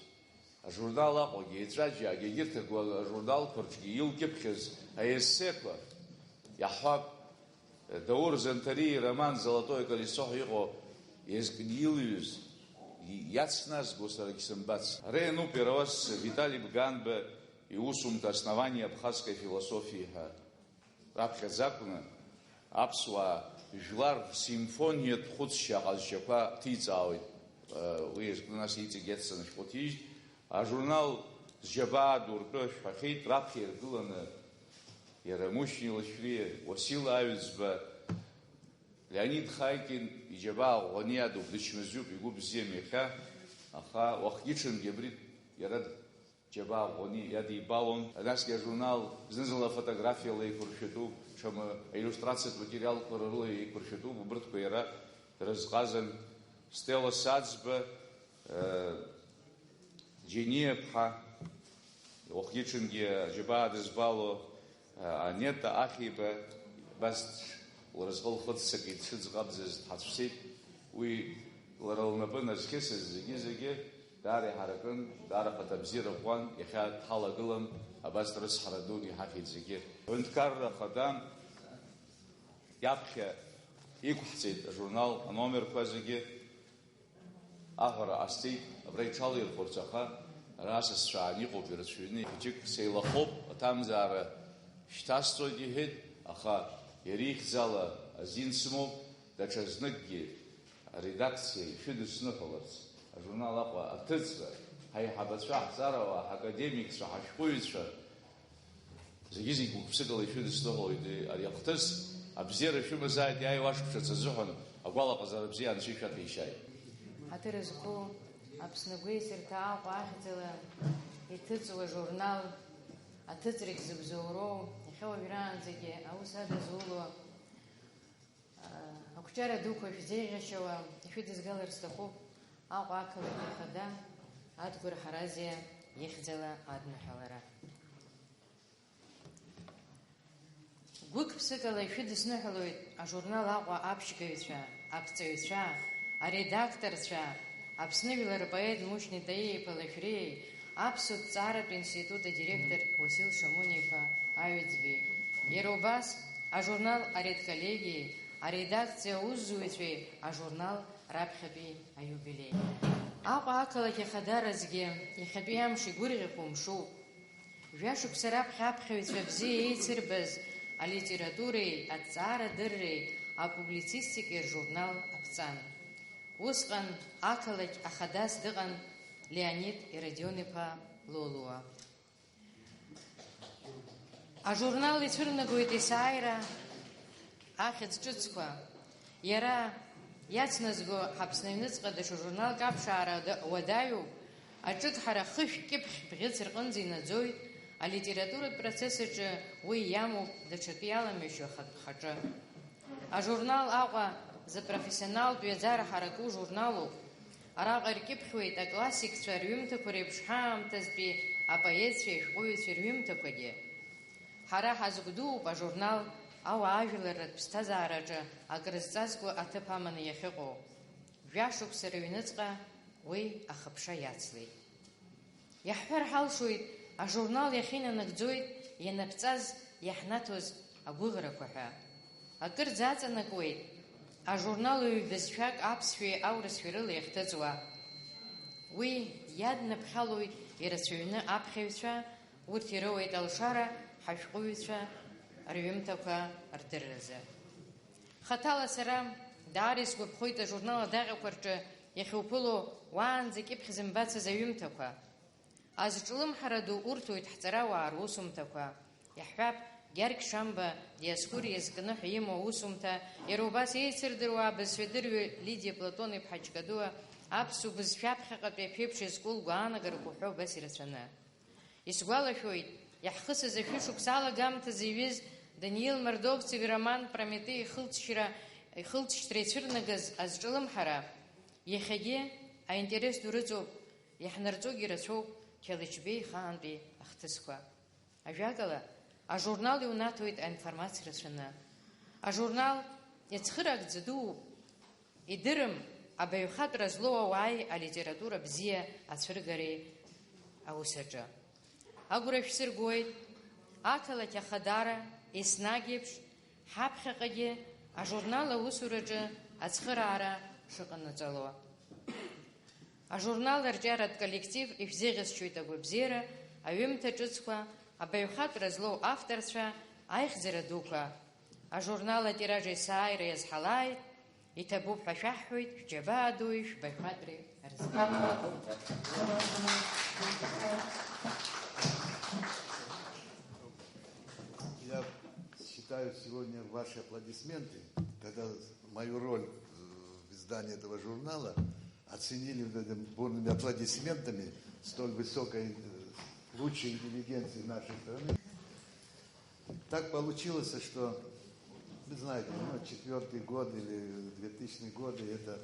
ажурнал Аҟәагьы, Еҵәаџьаагьы, егьырҭ агәа-, ажурналқәа рҿгьы илкьыԥхьыз аессеқәа, иаҳҳәап, Даур Занҭариа ироман Золотое колесо ҳәа иҟоу иазкны илҩыз, и-, иацназго сарагь сымбац. Ара иануп иара ус Витали Бганба иусумҭа Основания абхазской философии ҳәа. Раԥхьаӡа акәны аԥсуаа жәлар рсимфониатә хәыцшьа аҟазшьақәа ҭиҵаауеит. Уи иазкны нас иҵегь иацҵаны ашәҟәы ҭижьт. Ажурнал Зџьабаа ду ртәы шәҳәахьеит, раԥхьа иргыланы иара Мушьни Лашәриа, Уасил Аҩӡба, Леонид Хаикин иџьабаа ӷәӷәаны иадуп, дычмазаҩуп, игәы бзиам иахьа, аха уахгьы-ҽынгьы абри иара џьабаа ӷәӷәаны иадибалон. Насгьы ажурнал зны-зынла афотографиала еиқәыршәатәуп, ҽа аиллюстрациатә материалқәа рыла еиқәыршәатәуп, убырҭқәа иара дрызҟазан. Стелла Саӡба, э, Џьениа-ԥҳа, уахгьы-ҽынгьы аџьабаа дызбало, Анета Ахиба, абас лразҟы лхы ццакит, дшыӡӷабӡаз дҳацәцеит. Уи лара лнапы назхьысыз зегьы-зегьы даара иҳаракын, даара хаҭабзиара ӷәӷәан, иахьа дҳалагылан, абас рыцҳара дуны иҳахьит зегьы. Аҳәынҭқарра Ахада иаԥхьа иқәҳҵеит ажурнал аномерқәа зегьы. Аҳәара ҟасҵеит, абра иҽалаирхәырц, аха ара асасцәа аан иҟоуп ирацәаҩны, хәыҷык сеилахоуп, аҭамзаара шьҭасҵоит, иҳәеит, аха иара ихьӡала азин сымоуп, даҽазныкгьы аредакциа ишәыдысныҳәаларц, ажурнал Аҟәа аҭыҵра, ҳаиҳабацәа, ҳҵарауаа, ҳакадемикцәа, ҳашәҟәыҩҩцәа, Зегьы-зегь гәык-ԥсыкала ишәыдысныҳәалоит ари ахҭыс, абзиара шәымазааит иааиуа ашықәсаҿ азыҳәан, агәалаҟазара бзиа Анцәа ишәаҭәеишьааит. Ҳаҭыр зқәу Аԥсны гәеисырҭа Аҟәа ахьӡала иҭыҵуа журнал аҭыҵрагь зыбзоуроу, иахьа уажәраанӡагьы аус адызуло, Ақәҿиара дуқәа шәзеиӷьашьауа ишәыдызгалар сҭахуп Аҟәа ақалақь ахада Адгәыр Ҳаразиа ихьӡала адныҳәалара. Гәык-ԥсыкала ишәыдысныҳәалоит ажурнал Аҟәа аԥшьгаҩцәа, аԥҵаҩцәа, аредакторцәа, Аԥсны жәлар рпоет Мушьни Таиа-иԥа Лашәриеи Аԥсуа ҭҵааратә институт адиректор Уасил Шамуниа-иԥа Аҩӡбеи. Иара убас ажурнал аредколлегиеи аредакциа аусзуҩцәеи ажурнал раԥхьатәи аиубилеи. Аҟәа ақалақь ахадаразгьы иахьатәи амш игәырӷьахо мшуп. Жәашықәса раԥхьа аԥхьаҩцәа бзиа еицырбаз Алитературеи аҭҵаарадырреи апублицистикеи ржурнал аԥҵан. Усҟан ақалақь ахадас дыҟан Леонид Иродион-иԥа Лолуа. Ажурнал ицәырнагоит есааира ахьӡ ҿыцқәа. Иара иацназго Аԥсны аҩныҵҟа даҽа журналк аԥшаара уадаҩуп, аҿыгҳара хышә кьыԥхь бӷьыц рҟынӡа инаӡоит, алитературатә процесс аҿы уи иамоуп даҽакы иаламҩашьо ахатә хаҿы. Ажурнал Аҟәа запрофессионалтә ҩаӡара ҳараку журналуп. Араҟа иркьыԥхьуеит аклассикцәа рҩымҭақәа реиԥш ҳаамҭазтәи апоетцәеи ашәҟәыҩҩцәеи рҩымҭақәагьы. Ҳара ҳазгәдууп ажурнал ауаажәларратә ԥсҭазаараҿы акрызҵазкуа аҭыԥ аманы иахьыҟоу. Жәашықәса рыҩныҵҟа уи ахыԥша иацлеит. Иаҳҳәар ҳалшоит, ажурнал иахьынанагӡоит ианаԥҵаз, иаҳнаҭоз агәыӷрақәа ҳәа. Акырӡа аҵанакуеит ажурнал ҩбызшәак аԥсшәеи аурысшәеи рыла иахҭыҵуа. Уи иаднаԥхьалоит ирацәаҩны аԥхьаҩцәа, урҭ ирыуеит алшара ҳашәҟәыҩҩцәа рҩымҭақәа рдырразы. Хаҭала сара даара исгәаԥхоит ажурнал адаҟьақәа рҿы иахьуԥыло уаанӡа кьыԥхь зымбацыз аҩымҭақәа. Азҿлымҳара ду урҭоит ҳҵарауаа русумҭақәа. Иаҳҳәап, Гьаргь Шамба Диоскуриа зкны ҳәа имоу аусумҭа, иара убас еицырдыруа абызшәадырҩы Лидиа Платон-иԥҳа Џькадуа аԥсуа бызшәа аԥхьаҟатәи аԥеиԥш иазку лгәаанагарақәа уҳәа убас ирацәаны. Исгәалашәоит, иаҳхысыз ашәышықәса алагамҭазы иҩыз Даниил Мордовцев ироман Прометеи ихылҵшьра, ихылҵшьҭра ицәырнагаз азҿлымҳара. Иахьагьы аинтерес ду рыҵоуп, иаҳнарҵогьы рацәоуп Чалычбеи ихаантәи ахҭысқәа. Ажәакала, ажурнал иунаҭоит аинформациа рацәаны. Ажурнал ицхыраагӡа дууп, идырым абаҩхатәра злоу ауааи алитература бзиа ацәыргареи аус аҿы. Агәра шәсыргоит, ақалақь ахадара, еснагь еиԥш, ҳаԥхьаҟагьы ажурнал аусураҿы ацхыраара шыҟанаҵало. Ажурнал арҿиаратә коллектив ишәзеӷьасшьоит агәабзиара, аҩымҭа ҿыцқәа, абаҩхатәра злоу авторцәа, аихьӡара дуқәа. Ажурнал атираж есааира иазҳалааит, иҭабуп ҳәа шәаҳҳәоит, шәџьабаа дуи шәбаҩхатәреи рзы. Я считаю сегодня ваши аплодисменты, когда мою роль в издании этого журнала оценили вот этими бурными аплодисментами столь высокой, э, лучшей интеллигенции нашей страны. Так получилось, что, вы знаете, ну, четвёртый год или двухтысячные годы, это,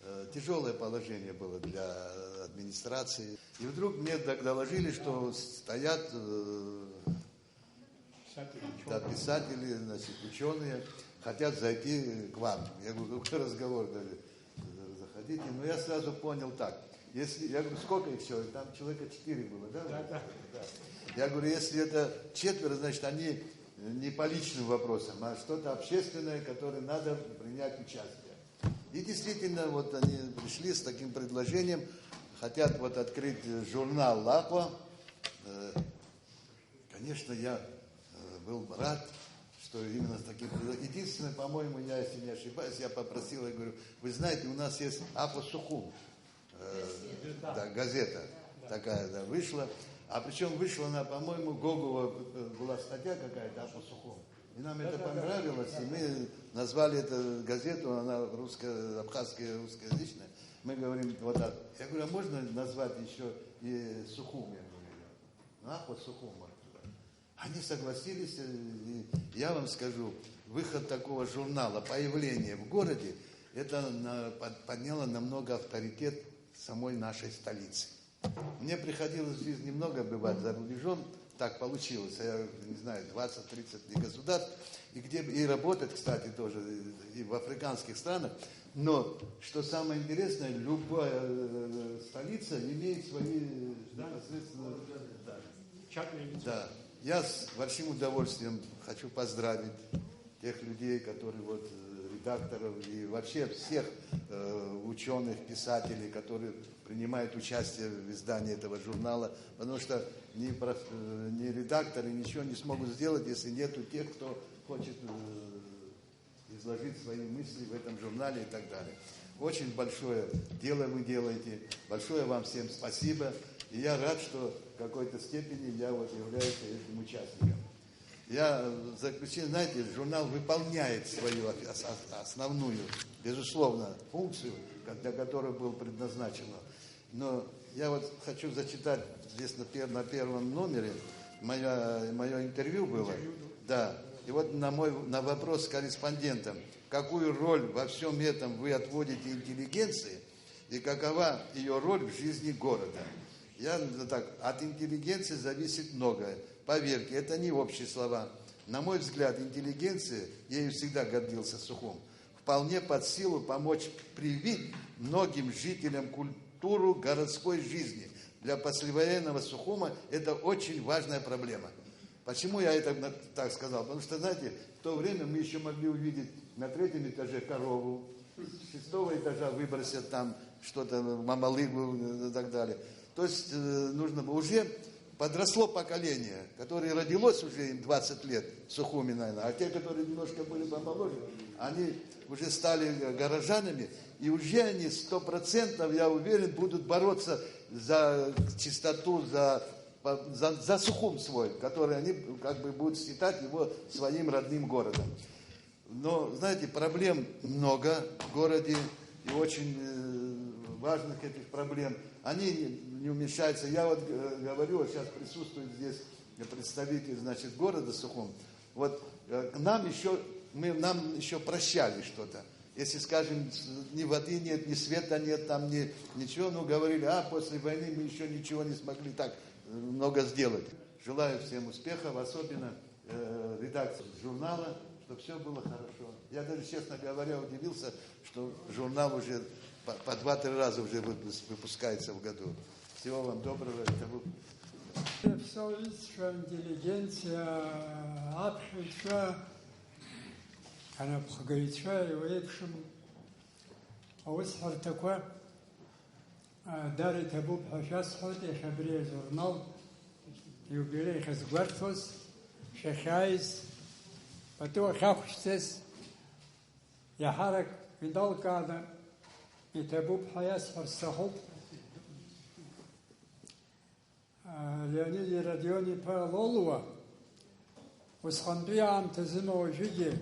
э, тяжёлое положение было для, э, администрации. И вдруг мне дог-, доложили, что стоят, э, Писатели, да, учёные. Писатели, значит, учёные хотят зайти к вам. Я говорю: «Какой разговор?» Говорит: «Заходите». Но я сразу понял так. Если, я говорю: «Сколько их всё?» И там человека четыре было, да? Да, да. Да. Я говорю: «Если это четверо, значит, они не по личным вопросам, а что-то общественное, которое надо принять участие». И действительно, вот они пришли с таким предложением, хотят вот открыть журнал «Лаква». Э, Конечно, я, э, был рад, что именно с таким предо-, единственное, по-моему, я, если не ошибаюсь, я попросил, я говорю: «Вы знаете, у нас есть Апа Сухум». Э, да, газета такая, да, вышла. А причём вышла она, по-моему, Гогова, э, была статья какая-то, Апа Сухум. И нам это понравилось, и мы назвали эту газету, она русская, абхазская, русскоязычная. Мы говорим, вот так. Я говорю: «А можно назвать ещё и Сухум?» Я говорю, её. Апа Сухум. Они согласились, э, и я вам скажу, выход такого журнала, появление в городе, это на-, под-, подняло намного авторитет самой нашей столицы. Мне приходилось в жизни много бывать за рубежом, так получилось, я не знаю, двадцать-тридцать государств, и где, и работать, кстати, тоже, и в африканских странах. Но, что самое интересное, любая, э, столица имеет свои непосредственно... Печатное лицо. Да. Я с большим удовольствием хочу поздравить тех людей, которые вот, э, редакторов и вообще всех э, ученых, писателей, которые принимают участие в издании этого журнала, потому что ни, проф- э, ни редакторы ничего не смогут сделать, если нету тех, кто хочет э, изложить свои мысли в этом журнале и так далее. Очень большое дело вы делаете, большое вам всем спасибо. И я рад, что в какой-то степени я вот являюсь этим участником. Я заключил, знаете, журнал выполняет свою основную, безусловно, функцию, для которой был предназначен. Но я вот хочу зачитать здесь на, пер, на первом номере мое, мое интервью было. Да. И вот на, мой, на вопрос корреспондентам, какую роль во всем этом вы отводите интеллигенции и какова ее роль в жизни города? Я так, от интеллигенции зависит многое. Поверьте, это не общие слова. На мой взгляд, интеллигенция, я ею всегда гордился, Сухум, вполне под силу помочь привить многим жителям культуру городской жизни. Для послевоенного Сухума это очень важная проблема. Почему я это так сказал? Потому что, знаете, в то время мы еще могли увидеть на третьем этаже корову, с шестого этажа выбросят там что-то, мамалыгу и так далее. То есть э, нужно было уже подросло поколение, которое родилось уже им двадцать лет, Сухуми, наверное, а те, которые немножко были помоложе, они уже стали горожанами, и уже они сто процентов, я уверен, будут бороться за чистоту, за, за, за Сухум свой, который они как бы будут считать его своим родным городом. Но, знаете, проблем много в городе, и очень э, важных этих проблем. Они не, не уменьшаются. Я вот э, говорю, вот сейчас присутствует здесь представитель, значит, города Сухум. Вот э, к нам еще, мы, нам еще прощали что-то. Если, скажем, ни воды нет, ни света нет, там ни, ничего, ну, говорили, а после войны мы еще ничего не смогли так э, много сделать. Желаю всем успехов, особенно э, редакции журнала, чтобы все было хорошо. Я даже, честно говоря, удивился, что журнал уже по, по два-три раза уже выпускается в году. Всего вам доброго. Это был... Иԥсоу изцәа, интеллигенциа, аԥхьаҩцәа, анапхгаҩцәа еиуеиԥшым аусҳәарҭақәа Дара иҭабуп ҳәа шәасҳәоит, иахьа абри ажурнал иубилеи ахьазгәарҭоз, шәахьааиз, пату ахьақәшәҵаз, иаҳарак иналкааны иҭабуп ҳәа иасҳәар сҭахуп. Леонид Родион-иԥа Лолуа, усҟантәи аамҭазы ма уажәыгьы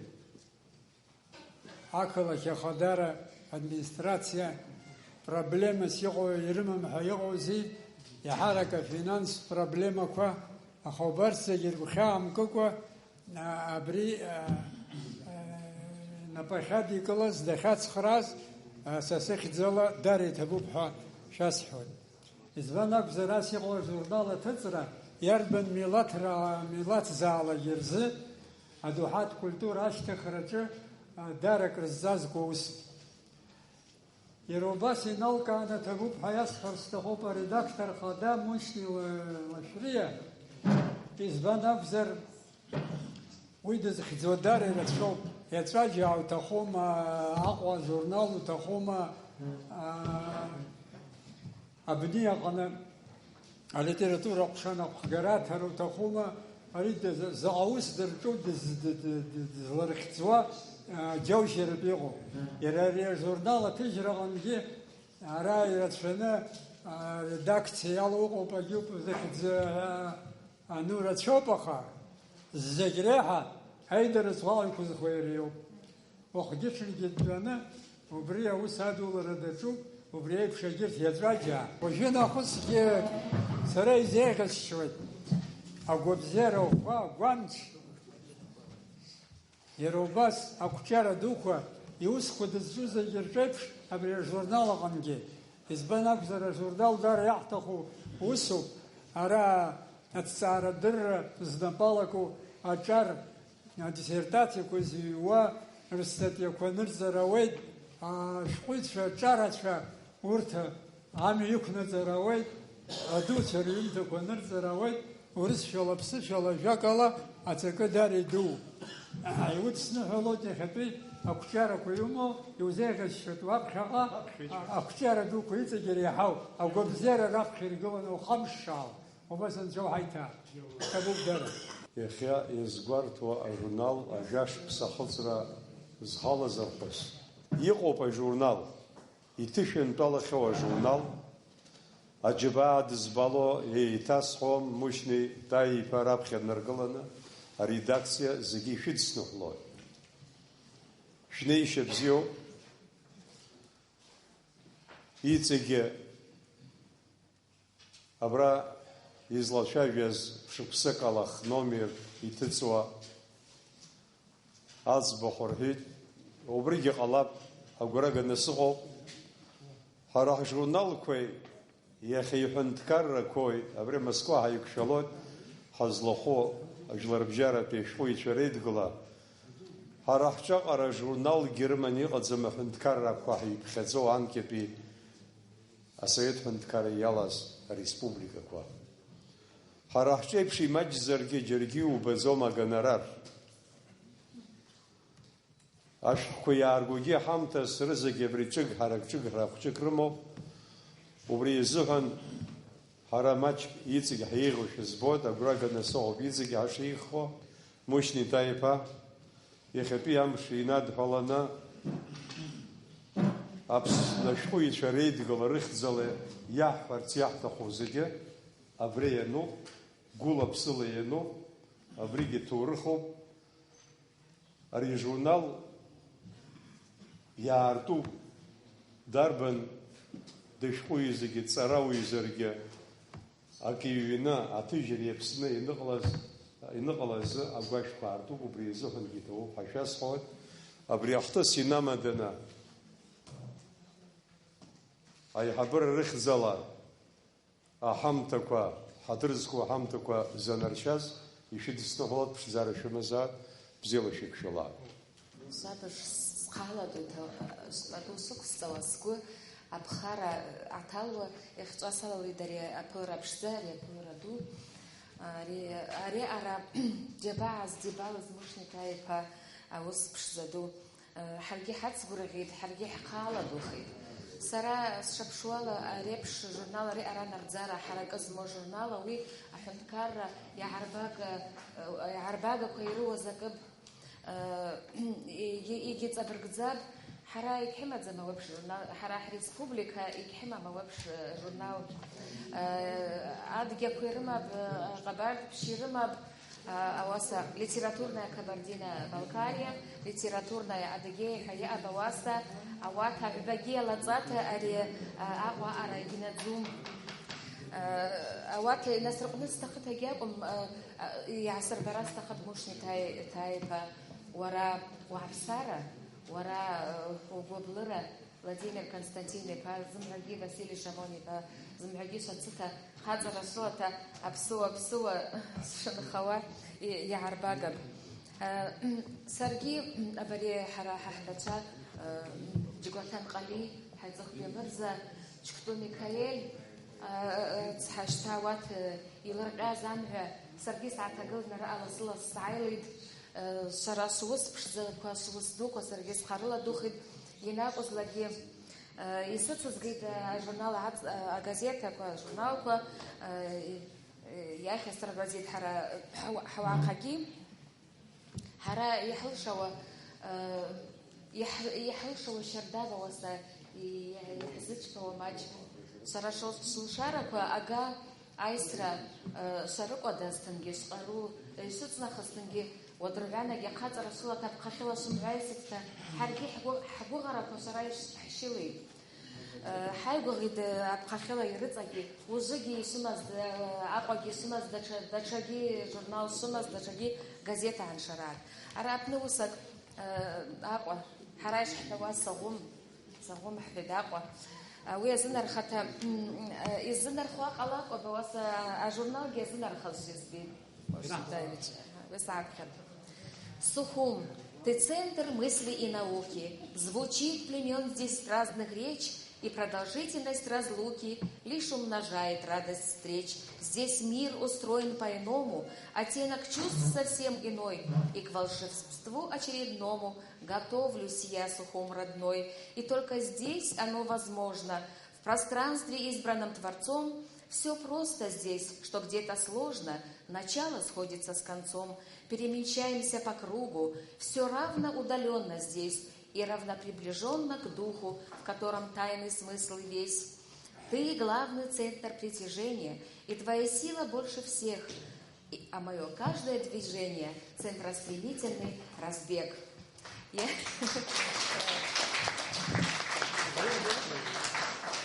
ақалақь ахадара администрациа проблемас иҟоу ирымам ҳәа иҟоузеи, иаҳарак афинанстә проблемақәа, аха убарҭ зегьы ргәхьаамкыкәа, а, абри, а, а, напы ахьадикылаз, дахьацхрааз, а, са сыхьӡала дара иҭабуп ҳәа шәасҳәоит. Избан акәзар, ас иҟоу ажурнал аҭыҵра иарбан милаҭра-, милаҭзаалагьы рзы адоуҳатә культура ашьҭыхраҿы, а, даара акрызҵазкуа усуп. Иара убас иналкааны ҭабуп ҳәа иасҳәар сҭахуп аредактор хада Мушьни Ла-, Лашәриа. Избан акәзар, Уи дызхьӡо дара ирацәоуп. Еҵәаџьаа уҭахума, Аҟәа ажурнал уҭахума, а, абни аҟны алитература аҟәша анапхгара аҭара уҭахума, ари дыз-, заҟа ус дырҿу дыз-, д-, д-, д-, дызларыхьӡуа, а, џьоушьаратә иҟоуп. Иара ари ажурнал аҭыжьра аҟынгьы ара ирацәаны, а, редакциа иалоу ыҟоуп, агьуп, зыхьӡ, а, Ану рацәоуп, аха зегь реиҳа аидара згәалаҩқәа зхоу иара иоуп. Уахгьы-ҽынгьы дтәаны убри аус адулара даҿуп, убри еиԥш егьырҭ иаҵәаџьаа. Уажәы нахысгьы сара изеиӷьасшьоит агәабзиара ӷәӷәа, агәамч. Иара убас ақәҿиара дуқәа, иусқәа дызҿу зегьы рҿеиԥш абри ажурнал аҟынгьы. Избан акәзар, ажурнал даара иаҳҭаху усуп, ара аҭҵаарадырра знапалаку аҿар, адиссертациақәа зыҩуа рыстатиақәа нырҵар ауеит, ашәҟәыҩҩцәа, аҿарацәа урҭ амҩа иқәнаҵар ауеит, адуцәа рҩымҭақәа нырҵар ауеит, Урысшәала, ԥсышәала, ажәакала, аҵакы дара идуу. Иудсныҳәалоит иахьатәи ақәҿиарақәа иумоу, иузеиӷьасшьоит уаԥхьаҟа, а-, ақәҿиара дуқәа иҵегь иреиҳау агәабзиара раԥхьа иргыланы ухамшшаал, убас анцәа уҳаиҭаа. Ҭабуп дара. Иахьа иазгәарҭо ажурнал ажәа шықәса ахыҵра зхалаз арԥыс. Иҟоуп ажурнал. Иҭышәынтәалахьоу ажурнал, аџьабаа дызбало еиҭасҳәом, Мушьни Таиа-иԥа раԥхьа днаргыланы, аредакциа зегьы ишәыдсныҳәлоит. Шәнеишьа бзиоуп. Иҵегьы Абра излацәажәаз шықәсык ала хномер иҭыҵуа аӡбахә рҳәеит, убригьы ҟалап, агәра ганы сыҟоуп. Ҳара ҳжурналқәеи иахьа иҳәынҭқаррақәои абри Москва ҳаиқәшәалоит, ҳазлахәу ажәларбжьаратәи ашәҟәыҩҩцәа реидгыла. Ҳара ҳҿаҟара журналгьы рыманы иҟаӡам аҳәынҭқаррақәа ҳиԥхьаӡоу анкьатәи Асовет ҳәынҭқарра иалаз ареспубликақәа. Ҳара ҳҿеиԥш имаҷзаргьы џьаргьы иубаӡом агонорар. Ашәҟәқәа иааргогьы ҳамҭас рызегь абри ҿыгҳарак, ҿыгҳара хәҷык рымоуп. Убри изыҳәан ҳара маҷк иҵегь ҳиеиӷьушәа збоит, агәра ганы сыҟоуп иҵегь ҳашеиӷьхо. Мушьни Таиа-иԥа, иахьатәи амш инадҳәаланы, Аԥсны ашәҟәыҩҩцәа реидгыла рыхьӡала иаҳҳәарц иаҳҭаху зегьы абри иануп, гәыла-ԥсыла иануп, абригьы ҭоурыхуп. Ари ажурнал иаартуп, дарбан дышәҟәыҩҩы зегьы, дҵарауаҩы зегьы, Акы иҩны, аҭыжьра иаԥсны ианыҟалаз, ианыҟалаз азы агәашәқәа аартуп, убри азыҳәангьы иҭабуп ҳәа шәасҳәоит. Абри ахҭыс инамаданы, аиҳабыра рыхьӡала аҳамҭақәа, ҳаҭыр зқәу аҳамҭақәа занаршьаз, ишәыдысныҳәалоит, ԥшӡара шәымазааит, бзиала шәықәшәала. Саб схаладоит, пату сықәсҵауа, сгәы аԥхара аҭалуа, ихҵәа салалеит ари аԥылара ԥшӡа, ари аԥылара ду. Ари, ари ара џьабаа здибалаз Мушьни Таиа-иԥа аус ԥшӡа ду. Ҳаргьы ҳацгәырӷьеит, ҳаргьы ҳхаладухеит. Сара сшаԥшуала, ари еиԥш журнал, ари ара нарӡара ҳаракы змоу журнал, уи аҳәынҭқарра иаҳарбага, иаҳарбагақәа ирыуаз акы Егьи-, егьиҵабыргӡап, ҳара егьҳымаӡам ауеиԥш журнал, ҳара ҳреспублика егьҳымам ауеиԥш журнал. Адгьақәа ирымап, Ҟабардԥшь ирымап, ауаса Литературная Кабардино-Балкария, Литературная Адыгея ҳәа иҟаб ауаса, ауаҭа ҳәбагьы иалаҵаҭа ари Аҟәа аҟара егьнаӡом. Ауаҭа инасырҟәны сҭахыҭагь акәым, Иаасырбара сҭахып, Мушьни Ҭаи-, Ҭаиа-иԥа, уара уааԥсара, уара, э, угәыблыра, Владимир Константин-иԥа, зымҳәагьы Васили Шамон-иԥа, зымҳәагьы Шацыҭа, хаҵара шылаҭа, аԥсыуа, аԥсыуа сшынхауа и-, иаарбагап. Э, саргьы, абари ҳара ҳаҳәбацәа, э, Џьгәаҭан Ҟали, Ҳаиҵыхәтәи Мырза, Џьгәтәы Миқаель, э, э, цҳа шьҭа уаҭ, э, Илырҟьаз амҩа саргьы сааҭагыланы араҟа лассы-лассы сааилеит, э, сара сус ԥшӡақәа, сус дуқәа саргьы схарыладухеит, ианакәызлакгьы, э, исыцызгеит, э, ажурнал аҵ-, э, агазеҭақәа, ажурналқәа, э, э, иахьасырбазеит ҳара, ҳауа-, ҳауаахагьы. Ҳара иҳалшауа, э, иаҳ-, иҳалшауа шьардап ауаса, и-, иаҳзычҳауа маҷ. Сара шыл-, сылшарақәа ага аисра, э, сарыкәадазҭангьы, сҟару, э, исыҵнахызҭангьы, уадырҩанагь ахаҵара сылаҭа аԥхахьыла сымҳәа исыцҭа, ҳаргьы ҳгәы-, ҳгәыӷарақәа сара ишсыҳәшьылеит. Ҳаигәаӷьит аԥхахьыла ирыҵагьы, ужыгьы исымаз, Аҟәагьы исымаз, даҽа, даҽагьы журнал шымаз, даҽагьы газеҭ ааншарак. Ара аԥны усак, Аҟәа, ҳара ишҳҳәауа, Саӷәым, Саӷәым ҳҳәеит Аҟәа. Уи азын архаҭа, изынархо аҟалакәа, бауаса ажурналгьы азынархазшәа избеит. Уи саақәхьан. Сухум, ты центр мысли и науки. Звучит племен здесь разных речь, И продолжительность разлуки лишь умножает радость встреч. Здесь мир устроен по-иному, оттенок чувств совсем иной, и к волшебству очередному готовлюсь я, Сухум родной. И только здесь оно возможно, в пространстве, избранном Творцом. Все просто здесь, что где-то сложно, начало сходится с концом. Перемещаемся по кругу, все равно удаленно здесь и равноприближенно к духу, в котором тайный смысл весь. Ты главный центр притяжения, и твоя сила больше всех, и, а мое каждое движение — центростремительный разбег. Я-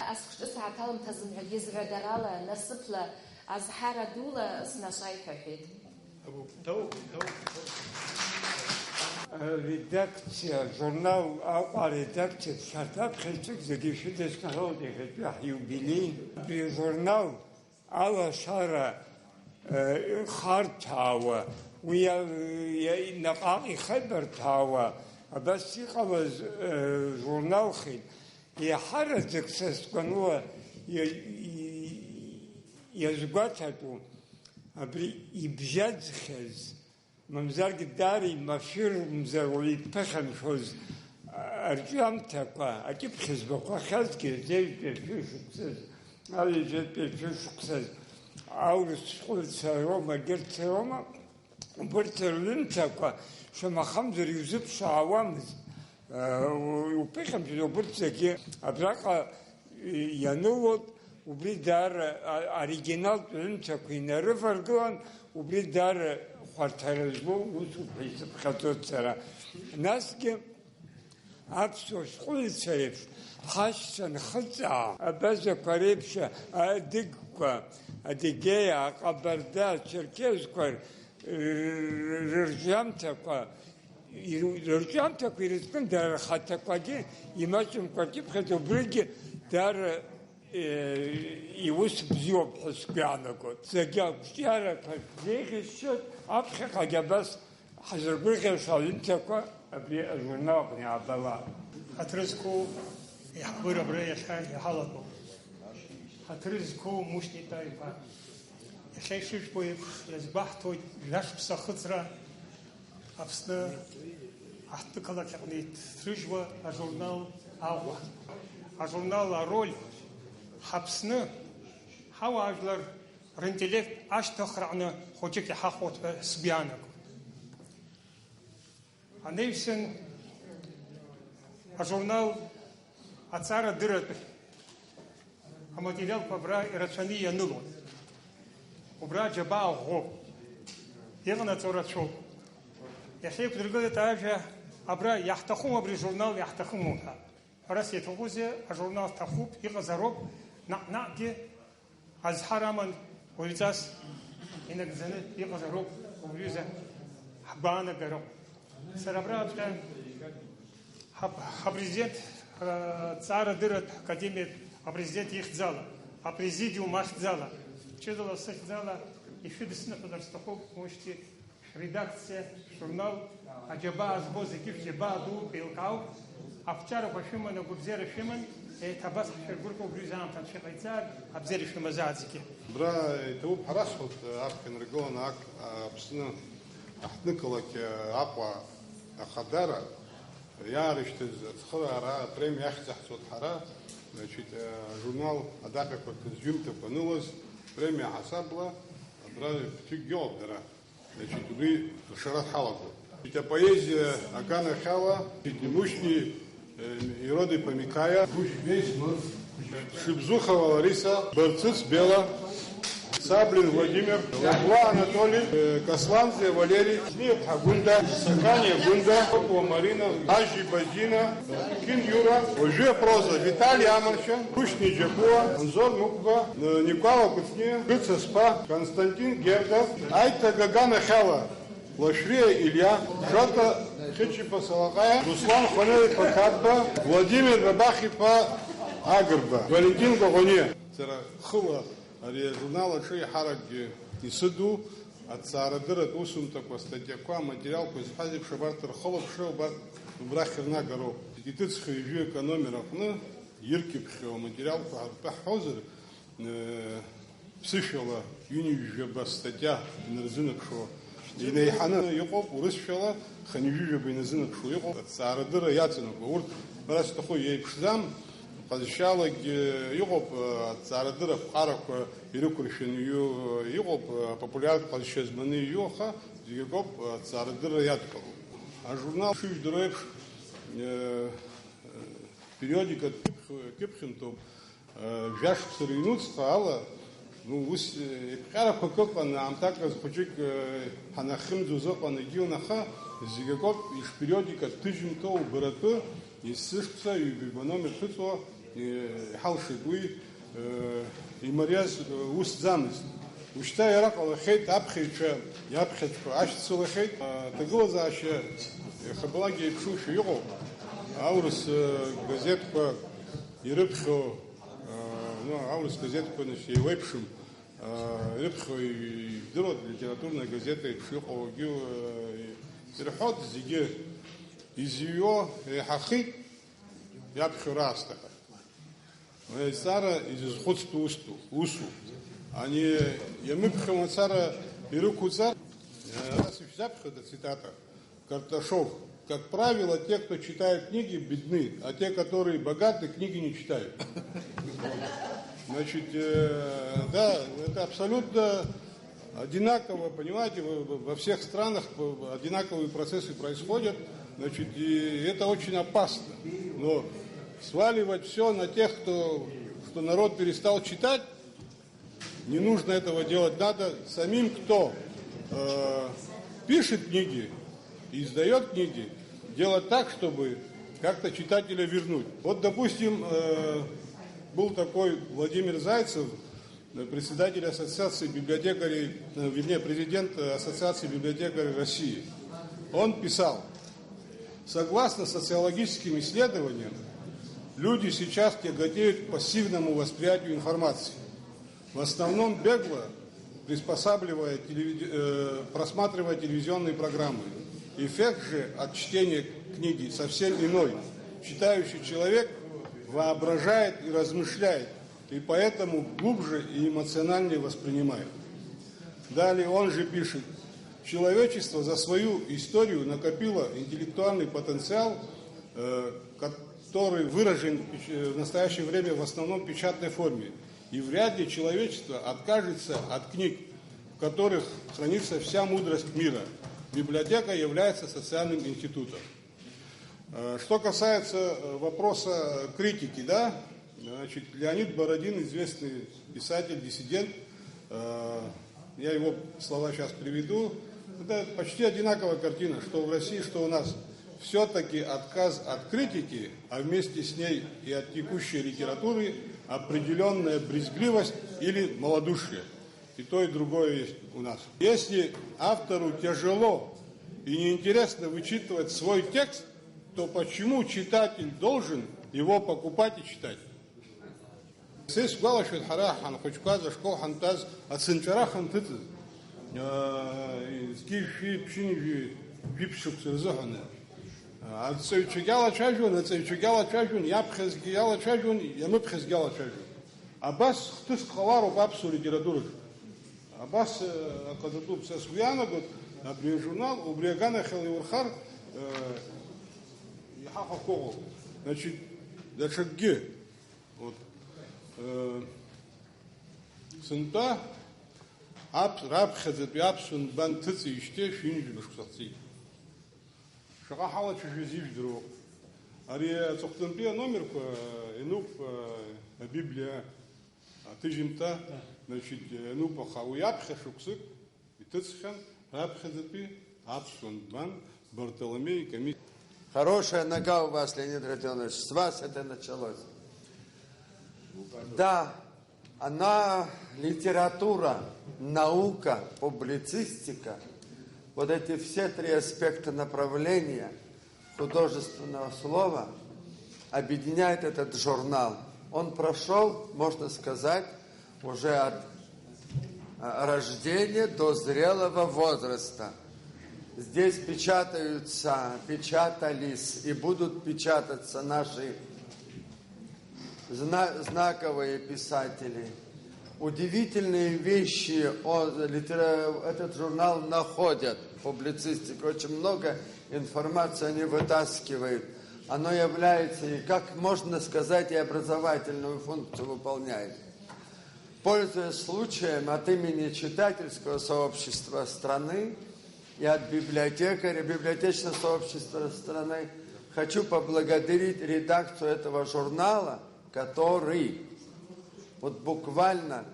Ас хәыҷы сааҭ аламҭазын ҳәагьы зҳәадарала, насыԥла, азҳара дула снашаит ҳәа ҳәеит. Редакциа, журнал Аҟәа аредакциа, шьҭа аԥхьаҩцәак зегьы шәыдысныҳәалоит иахьатәи ҳиубилеи. Абри ажурнал алашара, э, харҭәаауа, уи, э, наҟ-ааҟ ихеибарҭәаауа, абас иҟалаз, э, журналхеит. Еиҳараӡак са сгәаныла иа-, и-, иазгәаҭатәу абри ибжьаӡхьаз, мамзаргьы даара имашәырмзар уаҩы иԥыхьамшәоз, а, арҿиамҭақәа, акьыԥхь збақәа ахьазгьы, зежәтәи ашәышықәсаз, алҩаҵәатәи ашәышықәсаз аурыс шәҟәыҩҩцәа роума, егьырҭ роума, убырҭ рҩымҭақәа шамахамзар иузыԥшаауамызт. Уԥыхьамшәаз убырҭ зегьы абраҟа ианылоит, убри даара а-, оригиналтә ҩымҭақәа инарываргылан, убри даара хәарҭара злоу усуп ҳәа исыԥхьаӡоит сара. Насгьы аԥсуа шәҟәыҩҩцәа реиԥш ҳашьцәа нхыҵаа, абазақәа реиԥш адыгқәа, Адыгеиа, аҟабарда, ачерқьезқәа р-, р-, рырҿиамҭақәа иру-, рырҿиамҭақәа ирызкын, дара рхаҭақәагьы имаҷымкәа ркьыԥхьаӡа, убригьы дара, э, иус бзиоуп ҳәа сгәы иаанагоит. Зегьы ақәҿиарақәа шәзеиӷьасшьоит, аԥхьаҟагьы абас ҳазыргәырӷьаша аҩымҭақәа абри ажурнал аҟны иаабалап. Ҳаҭыр зқәу аиҳабыра абра иахьа иҳалагоуп. Ҳаҭыр зқәу Мушьни Таиԥа. Иахьа ишыжәбо еиԥш, иазгәаҳҭоит жәашықәса ахыҵра Аԥсны аҳҭнықалақь аҟны иҭрыжьуа ажурнал Аҟәа. Ажурнал ароль Ҳаԥсны ҳауаажәлар ринтеллект ашьҭыхраҟны хәыҷык иҳахәоит ҳәа сгәы иаанагоит. Анаҩсан ажурнал аҵарадырратә аматериалқәа абра ирацәаны ианылон. Убра аџьабаа ӷәӷәоуп. Иҟанаҵо рацәоуп. Иахьа иқәдыргылеит ажәа, абра иаҳҭахума абри ажурнал, иаҳҭахыму ҳәа. Ҳәарас иаҭахузеи, ажурнал ҭахуп, иҟазароуп, наҟ-наҟгьы азҳара аман, уаҩҵас инагӡаны иҟазароуп убриазы ҳгәаанагароуп. Сара абраҵәҟьа ҳап-, ҳапрезидент, аҵаарадырратә академиатә апрезидент ихьӡала, апрезидиум ахьӡала, ҷыдала сыхьӡала ишәыдысныҳәалар сҭахуп, Мушьни. Шәредакциа, шәжурнал аџьабаа збо зегьы шәџьабаа дууп, еилкаауп. Ақәҿиарақәа шәыман, агәабзиара шәыман, еиҭа абас ҳшәыргәырӷьо убри аамҭа анцәа иҟаиҵааит, абзиара шәымазааит зегьы. Абра иҭабуп ҳарасҳәоит, аԥхьа инаргыланы ак-, Аԥсны аҳҭнықалақь Аҟәа ахадара иаарышьҭыз ацхыраара апремиа ахьӡаҳҵоит ҳара, значит, ажурнал адаҟьақәа рҭыӡҩымҭақәа анылаз, премиа ҳасабла абра ԥыҭҩыкгьы ыҟоуп дара. Значит, убри ршара ҳалагоит. Значит, апоезиа аганахьала, значит, Мушьни, э, Ирод-иԥа Микаиа, Шибзухова Лариса, Барцыц Бела, Саблин Владимир, Лакуа Анатолий, э, Касланӡе Валери, Злиаԥҳа Гәында, Саканиа Гәында, Кокуа Марина, Ажьи Бадина, Кин Иура, уажәы апроза, Витали Амаршьан, Мушьни Џьапуа, Анзор Мықәба, Никәала Кәыҵниа, Гыца Сԥа, Константин Герда, Аиҭа Гаганахьала, Лашәриа Илиа, Шоҭа Хьычиԥа Салаҟаиа, Руслан Хәанеи-иԥа Қапба, Владимир Бабахь-иԥа Агрба, Валентин Коӷониа. Сара хыла ари ажурнал аҿы еиҳаракгьы исыду, аҭҵаарадырратә усумҭақәа, астатиақәа, аматериалқәа зҳәаз еиԥш, абарҭ рхылаԥшра, убарҭ убрахь рнагароуп. Иҭыҵхьоу ҩажәи акы аномер аҟны Иркьыԥхьу аматериалқәа ҳартәы ҳҳәозар, э, ԥсышәала ҩынҩажәаба статиа инарзынакшо инеиҳаны иҟоуп, урысшәала хынҩажәижәаба инарзынакшо иҟоуп, аҭҵаарадырра иаҵанакуа. Урҭ, ҳәара сҭаху, еиԥшӡам, ҟазшьалагьы иҟоуп, э, аҭҵаарадырра аԥҟарақәа ирықәыршәаны иҩу, э, иҟоуп, э, апопулиартә ҟазшьа зманы иҩу, аха зегь акоуп, э, аҭҵаарадырра иадкылоуп. Ажурнал, шыжәдыруа еиԥш, э, периодикатә кьыԥхь-, кьыԥхьымҭоуп, э, жәашықәса рыҩнуҵҟа ала, ну, ус, э, еиқәҟьарақәак ыҟан, аамҭак азы хәыҷык, э, ҳанахьымӡоз ыҟан, егьиун, аха зегь акоуп, ишпериодикатә ҭыжьымҭоу убаратәы, есышықәса ҩба-ҩба номер ҭыҵуа, э, иҳалшеит. Уи, э, имариаз, э, усӡамызт. Ушьҭа иара ҟалахьеит, аԥхьаҩцәа иаԥхьаҵәҟьа ашьцылахьеит. Аҭагылазаашьа иахьабалак еиԥшушәа иҟоуп. Аурыс, э, газеҭқәа ирыԥхьо, э, ну, аурыс газеҭқәа, значит, еиуеиԥшым, э, ирыԥхьо ижәдыруа литературная газета еиԥш иҟоугьы, э, ирҳәоит, зегьы изыҩуа еиҳахеит, иаԥхьо раасҭа ҳәа. Аизҵаара изызхәыцтәу устәу, усуп. Ани иамыԥхьо мацара ирықәуҵар, э, ара сышәзаԥхьоит ацитата. Карташов: «Как правило, те, кто читает книги, бедны, а те, которые богаты, книги не читают». Значит, э, да, это абсолютно одинаково, понимаете, во, во всех странах, э, одинаковые процессы происходят, значит, и это очень опасно. Но сваливать всё на тех, кто, что народ перестал читать, не нужно этого делать. Надо самим, кто, э, пишет книги, издаёт книги, делать так, чтобы как-то читателя вернуть. Вот, допустим, э, был такой Владимир Зайцев, э, председатель ассоциации библиотекарей, э, вернее, президент, э, Ассоциации библиотекарей России. Он писал: «Согласно социологическим исследованиям, люди сейчас тяготеют к пассивному восприятию информации, в основном бегло приспосабливая телевиз-, э, просматривая телевизионные программы. Эффект же от чтения книги совсем иной. Читающий человек воображает и размышляет, и поэтому глубже и эмоциональнее воспринимает». Далее он же пишет: «Человечество за свою историю накопило интеллектуальный потенциал, э, который выражен в печ-, в настоящее время в основном в печатной форме. И вряд ли человечество откажется от книг, в которых хранится вся мудрость мира. Библиотека является социальным институтом». Э, что касается, э, вопроса критики, да, значит, Леонид Бородин, известный писатель, диссидент, э, я его слова сейчас приведу. Это почти одинаковая картина, что в России, что у нас. Все-таки отказ от критики, а вместе с ней и от текущей литературы определённая брезгливость или малодушие. И то, и другое есть у нас. Если автору тяжело и неинтересно вычитывать свой текст, то почему читатель должен его покупать и читать? Сара исгәалашәоит, ҳара ҳанхәыҷқәаз, ашкол ҳантәаз, ацынҵәара ҳанҭыҵыз, аа, зқьи жәшәи ԥшьынҩажәи жәиԥшь шықәса рзыҳәаны. Арҵаҩцәагьы алацәажәон, аҵаҩцәагьы алацәажәон, иаԥхьазгьы иалацәажәон, иамыԥхьазгьы алацәажәон. Абас хҭыск ҟалароуп аԥсуа литератураҿы. Абас, э, аҟаҵатәуп. Са сгәы иаанагоит, абри ажурнал убри аганахьала иурхар, э, иҳахәақәоуп. Значит, даҽакгьы. Вот. Э, сынтәа аԥ-, раԥхьаӡатәи аԥсуа нбан ҭыҵижьҭеи шәҩынҩажәа шықәса ҳцеит. Шаҟа ҳалацәажәоз ижәдыруоуп. Ари аҵыхәтәантәи аномерқәа иануп, а, Абиблиа аҭыжьымҭа, значит, иануп, аха уи аԥхьа шықәсык иҭыҵхьан раԥхьаӡатәи аԥсуа нбан Бартоломеи Камиль. Хорошая нога у вас, Леонид Родионович, с вас это началось. Да, она, литература, наука, публицистика, вот эти все три аспекта направления художественного слова объединяет этот журнал. Он прошёл, можно сказать, уже от, э, рождения до зрелого возраста. Здесь печатаются, печатались и будут печататься наши Зна- знаковые писатели. Удивительные вещи о, литера- этот журнал находят в публицистике. Очень много информации они вытаскивают. Оно является, и, как можно сказать, и образовательную функцию выполняет. Пользуясь случаем, от имени читательского сообщества страны и от библиотекаря, библиотечного сообщества страны хочу поблагодарить редакцию этого журнала, который вот буквально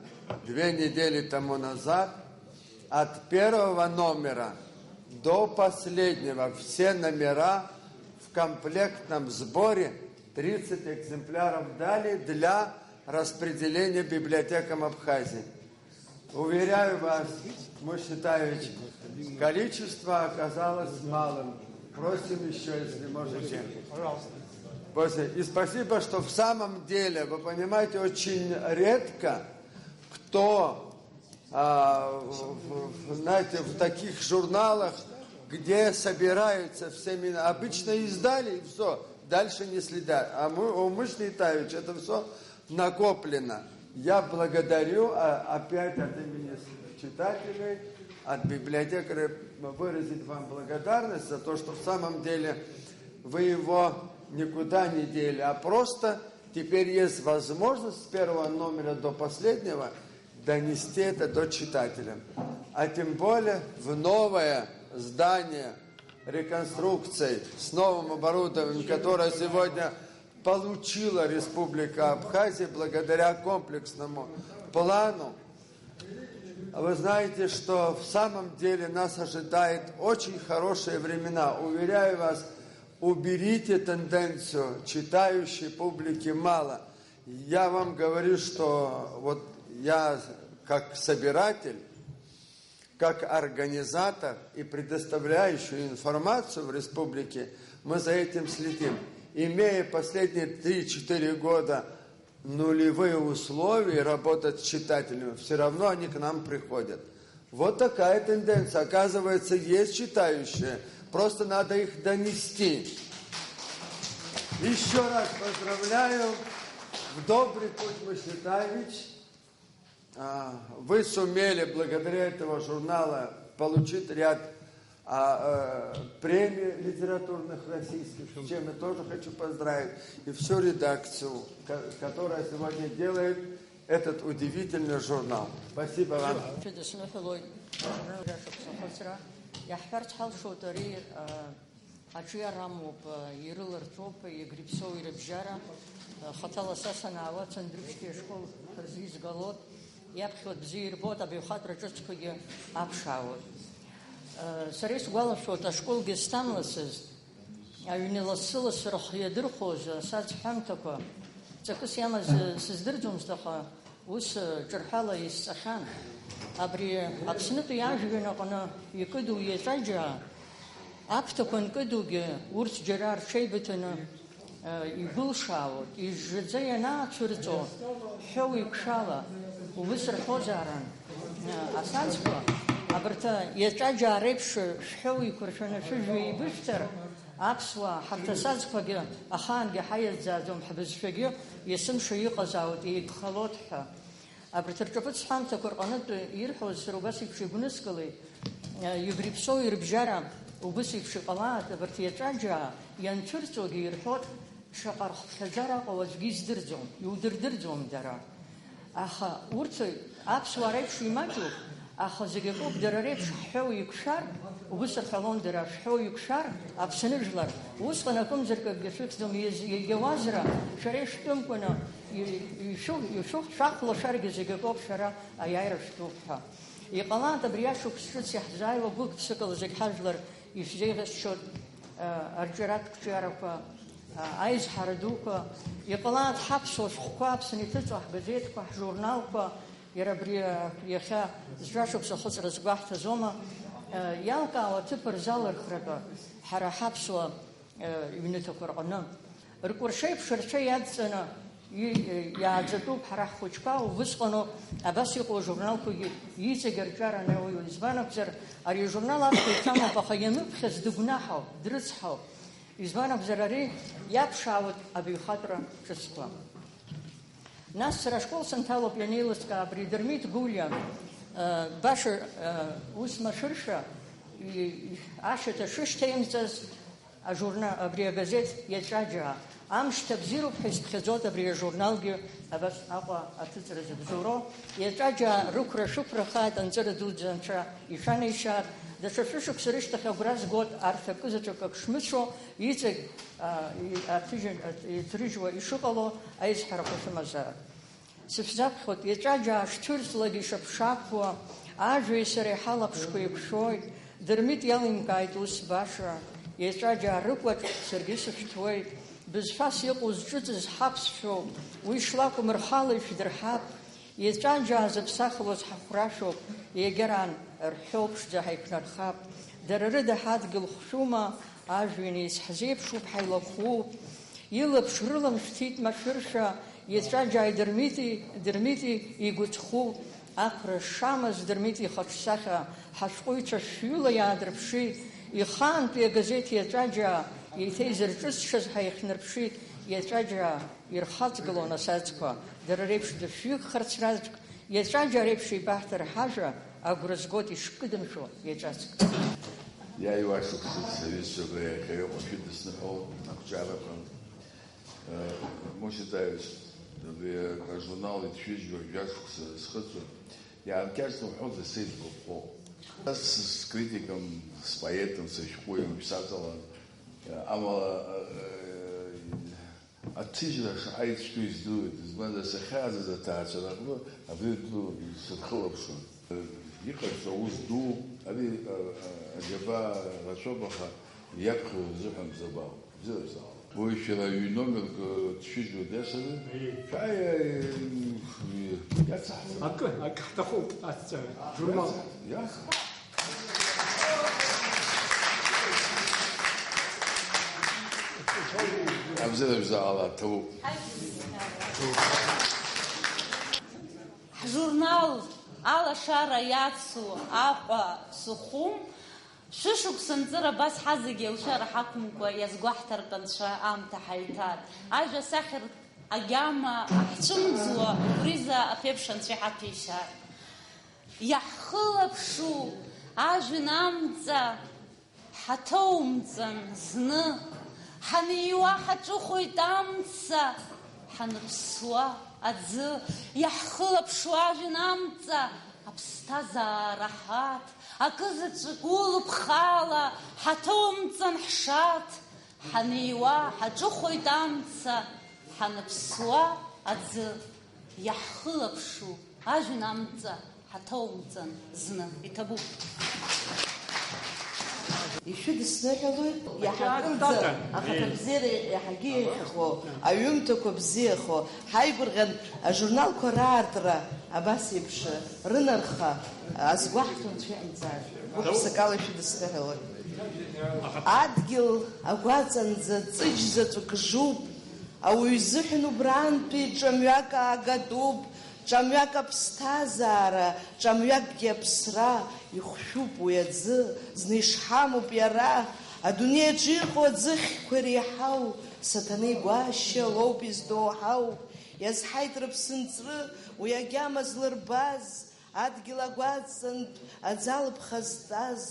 две недели тому назад от первого номера до последнего, все номера в комплектном сборе, тридцать экземпляров дали для распределения библиотекам Абхазии. Уверяю вас, Мушитаевич, количество оказалось малым. Просим еще, если можете. Пожалуйста. И спасибо, что в самом деле, вы понимаете, очень редко кто, а, в- в- знаете, в таких журналах, где собираются все имена, обычно издали и все, дальше не следят. А мы, у Мушитаевич это все накоплено. Я благодарю, а, опять от имени читателей, от библиотекаря выразить вам благодарность за то, что в самом деле вы его никуда не дели, а просто теперь есть возможность с первого номера до последнего донести это до читателя. А тем более в новое здание реконструкцией с новым оборудованием, которое сегодня получила Республика Абхазия благодаря комплексному плану. Вы знаете, что в самом деле нас ожидают очень хорошие времена. Уверяю вас, уберите тенденцию, читающей публики мало. Я вам говорю, что вот я как собиратель, как организатор и предоставляющий информацию в республике, мы за этим следим. Имея последние три-четыре года нулевые условия работать с читателями, все равно они к нам приходят. Вот такая тенденция. Оказывается, есть читающие. Просто надо их донести. Еще раз поздравляю. В добрый путь, Мушитаевич. А, Вы сумели благодаря этого журнала получить ряд а, э, премий литературных российских, с чем я тоже хочу поздравить, и всю редакцию, ко- которая сегодня делает этот удивительный журнал. Спасибо вам. Шәыдысныҳәалоит, жәаф шықәса ахыҵра. Иаҳҳәарц ҳалшоит ари, э, Аҿиара амоуп, ирыларҵәоуп Егрыԥсоу ирыбжьара. Хаҭала са санаауа, Цандрыԥшьтәи ашкол рзы изгалоит, иаԥхьоит, бзиа ирбоит, абаҩхатәра ҿыцқәагьы аԥшаауеит. Сара исгәалашәоит, ашколгьы сҭамлацызт, аҩны лассы-лассы рхы иадырхәоз асаӡ ҳәамҭақәа, ҵакыс иамаз сыздырӡомызт, аха Ус, ҿырҳәала исҵахьан. Абри Аԥснытәи ажәҩан аҟны икыду иаҵәаџьаа, аԥҭақәа анкыдугьы урҭ џьара рҽеибыҭаны, э, игәылшаауеит, ижжаӡа ианаацәырҵуа ҳәоу иқәшәала, убыс рҳәозаарын, э, асаӡқәа, абарҭ иаҵәаџьаа реиԥш шәҳәоу иқәыршәаны шәыжәҩа еибышәҭар, Аԥсуаа, ҳарҭ асаӡқәагьы ахаангьы ҳаиаӡааӡом, ҳбызшәагьы есымша иҟазаауеит, еиқәхалоит ҳәа. Абарҭ рҿаԥыц ҳәамҭақәа рҟынтә ирҳәоз сара убас еиԥш игәныскылеит, Егрыԥсоу ирыбжьара убыс еиԥш иҟалааит, абарҭ иаҵәаџьаа ианцәырҵуагьы ирҳәоит, шаҟа рхыԥхьаӡара аҟоу аӡәгьы издырӡом, иудырдырӡом дара. Аха урҭ аԥсуаа реиԥш имаҷуп, аха зегь акоуп, дара реиԥш ҳҳәоу иқәшәар, убыс рҳәалон дара, шәҳәоу иқәшәар, Аԥсны жәлар, усҟан акымзарак акгьы шәыхьӡом, иаз-, иагьауазар, шәара ишәтәымкәаны, и-, ишәу-, ишәу-, шәахәлашәаргьы зегь акоуп, шәара аиааира шәтәуп ҳәа. Иҟалааит абри ашықәс ҿыц иаҳзааиуа гәык-ԥсыкала зегь ҳажәлар ишәзеиӷьасшьоит, а, арҿиаратә қәҿиарақәа, а, аизҳара дуқәа, иҟалааит ҳаԥсуа шәҟәқәа Аԥсны иҭыҵуа ҳгазеҭқәа, ҳжурналқәа, иара абри, а, иахьа жәашықәса ахыҵра згәаҳҭаз аума, а, иалкаау аҭыԥ рзалырхратәы ҳара ҳаԥсуа, а, ҩныҭақәа рҟны. Ркәыршеиԥш рцәа иадҵаны и-, иааӡатәуп ҳара ҳхәыҷқәа, убысҟаноуп абас иҟоу ажурналқәагьы иҵегь арҿиара анеиуеиуа. Избан акәзар, ари ажурнал аԥхьа иҭамоуп, аха ианыԥхьаз дыгәнаҳауп, дрыцҳауп. Избан акәзар, ари иаԥшаауеит абаҩхатәра ҿыцқәа. Нас сара ашкол санҭалоуп ианеилыскаа, абри Дырмит Гәлиа, э, баша, э, ус машәыршәа, и-, и-, ашьаҭа шышьҭаимҵаз ажурна-, абри агазеҭ иаҵәаџьаа. Амшьҭа бзиоуп ҳәа исԥхьаӡоит абри ажурналгьы абас Аҟәа аҭыҵразы бзоуроу. Иаҵәаџьаа рықәра шәықәрахааит, анҵыра дуӡӡа Анцәа ишәанеишьааит. Даҽа шәышықәса рышьҭахь агәра згоит арҭ акызаҵәык ак шмыцәо, иҵегь, а, и-, аҭыжьын-, аҭ-, иҭрыжьуа ишыҟало аизҳарақәа шәымазаап. Сышәзаԥхьоит, иаҵәаџьаа шҭырҵлак ишаԥшаԥуа, ажәеи сареи ҳалаԥшқәа еиқәшәоит, Дырмит иалимкааит ус баша, иаҵәаџьаа рыкәаҿ саргьы сышәҭуеит, бызшәас иҟоу зҿыҵыз ҳаԥсшәоуп, уи шлакәым рхала ишәдырҳап, иаҵәаџьаа зыԥсахлоз ҳахәрашәоуп, егьараан рҳәоу ԥшӡа ҳаиқәнархап, дара рыда ҳадгьыл хәшәума, ажәҩан еизҳзеиԥшуп, ҳаилахәуп. Илаԥш рыламшәҭит машәыршәа, иаҵәаџьааит Дырмити, Дырмити игәыҭхәы, ақәра шамаз Дырмити ихаҿсахьа, ҳашәҟәыҩҩцәа шәҩыла иаадырԥшит, ихаантәи агазеҭ иаҵәаџьаа, еиҭа изырҿыцшаз ҳаихьнарԥшит, иаҵәаџьаа ирхаҵгылон асаӡқәа, дара реиԥш дышәҩык харцраӡәк, иаҵәаџьаа реиԥш еибаҳҭар ҳажәа, агәра згоит ишкыдымшәо иаҵәаӡәк. Иааиуа ашықәсык саҩызцәа абра иахьа иҟоу шәыдысныҳәалоит, ақәҿиарақәа. Э, Мушьа Ҵаҩыс, абри ажурнал иҭшәыжьуа жәашықәса схыҵуеит. Иааркьаҿны уҳәозар, сеидрыхәхәоуп. Са с-, скритикам, споетым, сышәҟәыҩҩым, шәсаҵалан. Амала, э, аҭыжьра шаҟа ицәгьоу издыруеит, избанзар, сахьааӡаз аҭаацәа рҟны абри ду сырхылаԥшуан. Иҟарҵо аус ду, ари, а, а, аџьабаа рацәоуп, аха иаԥхьо рзыҳәан бзабаауп, бзиарбзаауп. Уи шәара ҩ-номерк, а, дшәыжьуа диашаны? Ии. Шәааи, ааи, ии, иацаҳҵа. Акы, акы ҳҭахуп, аҭҵаара, журнал. Иац-, иац-, Абзиарбзаала ҭабуп. Ҳжурнал алашара иацу Аҟәа Сухум, шәышықәса нҵыра абас ҳазегьы алшара ҳақәымкәа иазгәаҳҭартә анцәа аамҭа ҳаиҭар. Ажәа сахьаркны агьама ҳцәымӡуа, убризы аԥеиԥш анцәа иҳаҭәеишьааит. Иаҳхылаԥшу ажәҩан амҵа ҳаҭоумҵан зны, ҳаниуа ҳаҿыхоит амца, ҳаныԥсуа аӡы, иаҳхылаԥшу ажәҩан амҵа, аԥсҭазаара ҳаҭ, акызаҵәык улыԥхала ҳаҭоумҵан ҳшаҭ, ҳаниуа ҳаҿыхоит амца, ҳаныԥсуа аӡы, иаҳхылаԥшу ажәҩан амҵа ҳаҭоумҵан зны. Иҭабуп. Ишәыдысныҳәалоит, иаҳакынӡа ахаҭабзиара иаҳагьы иахьахәо, аҩымҭақәа бзиахо, ҳаигәырӷьан ажурналқәа раартра абас еиԥш рынарха азгәаҳҭо анцәа иҟамҵааит. Гәык-ԥсыкала ишәыдысныҳәалоит. Адгьыл агәаҵанӡа ҵыџь заҵәык жуп, ауаҩы изыҳәан убрантәи ҿамҩак аагатәуп, ҿамҩак аԥсҭазаара, ҿамҩакгьы аԥсра, ихәшәуп уи аӡы, зны ишҳамоуп иара, адунеиаҿ иҟоу аӡыхьқәа иреиҳау, Саҭанеи Гәашьа лоуп издоуҳау, иазҳаит рыԥсынҵры, уи агьама злырбаз, адгьыл агәаҵантә аӡалԥха зҵаз,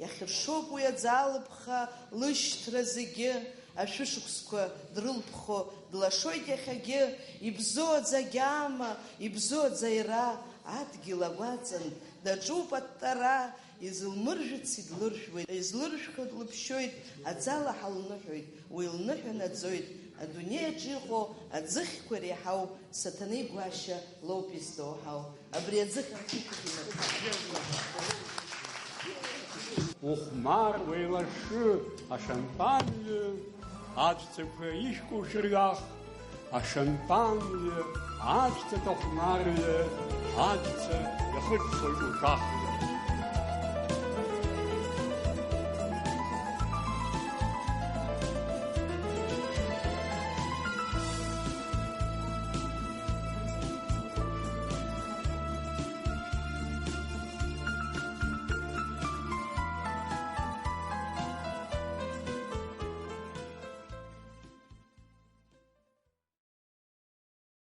иахьыршоуп уи аӡалԥха лышьҭра зегьы, ашәышықәсқәа дрылԥхо длашоит иахьагьы, ибзоу аӡ агьама, ибзоу аӡ аира, адгьыл агәаҵан даҿуп аттара, изылмыржәыц идлыржәуеит, излыржәхьоу длыԥшьоит, аӡала ҳалныҳәоит, уи лныҳәа наӡоит, адунеиаҿ иҟоу аӡыхьқәа иреиҳау Саҭанеи Гәашьа лоуп издоуҳау. Абри аӡыхь ахьықәгылоу. Ухәмар, уеилашы, ашампанҩы аҵәцақәа ишәкәу шәырҩах, ашампанҩы аҵәца, ахәмарҩы аҵәца иахыҵхоит ушәах.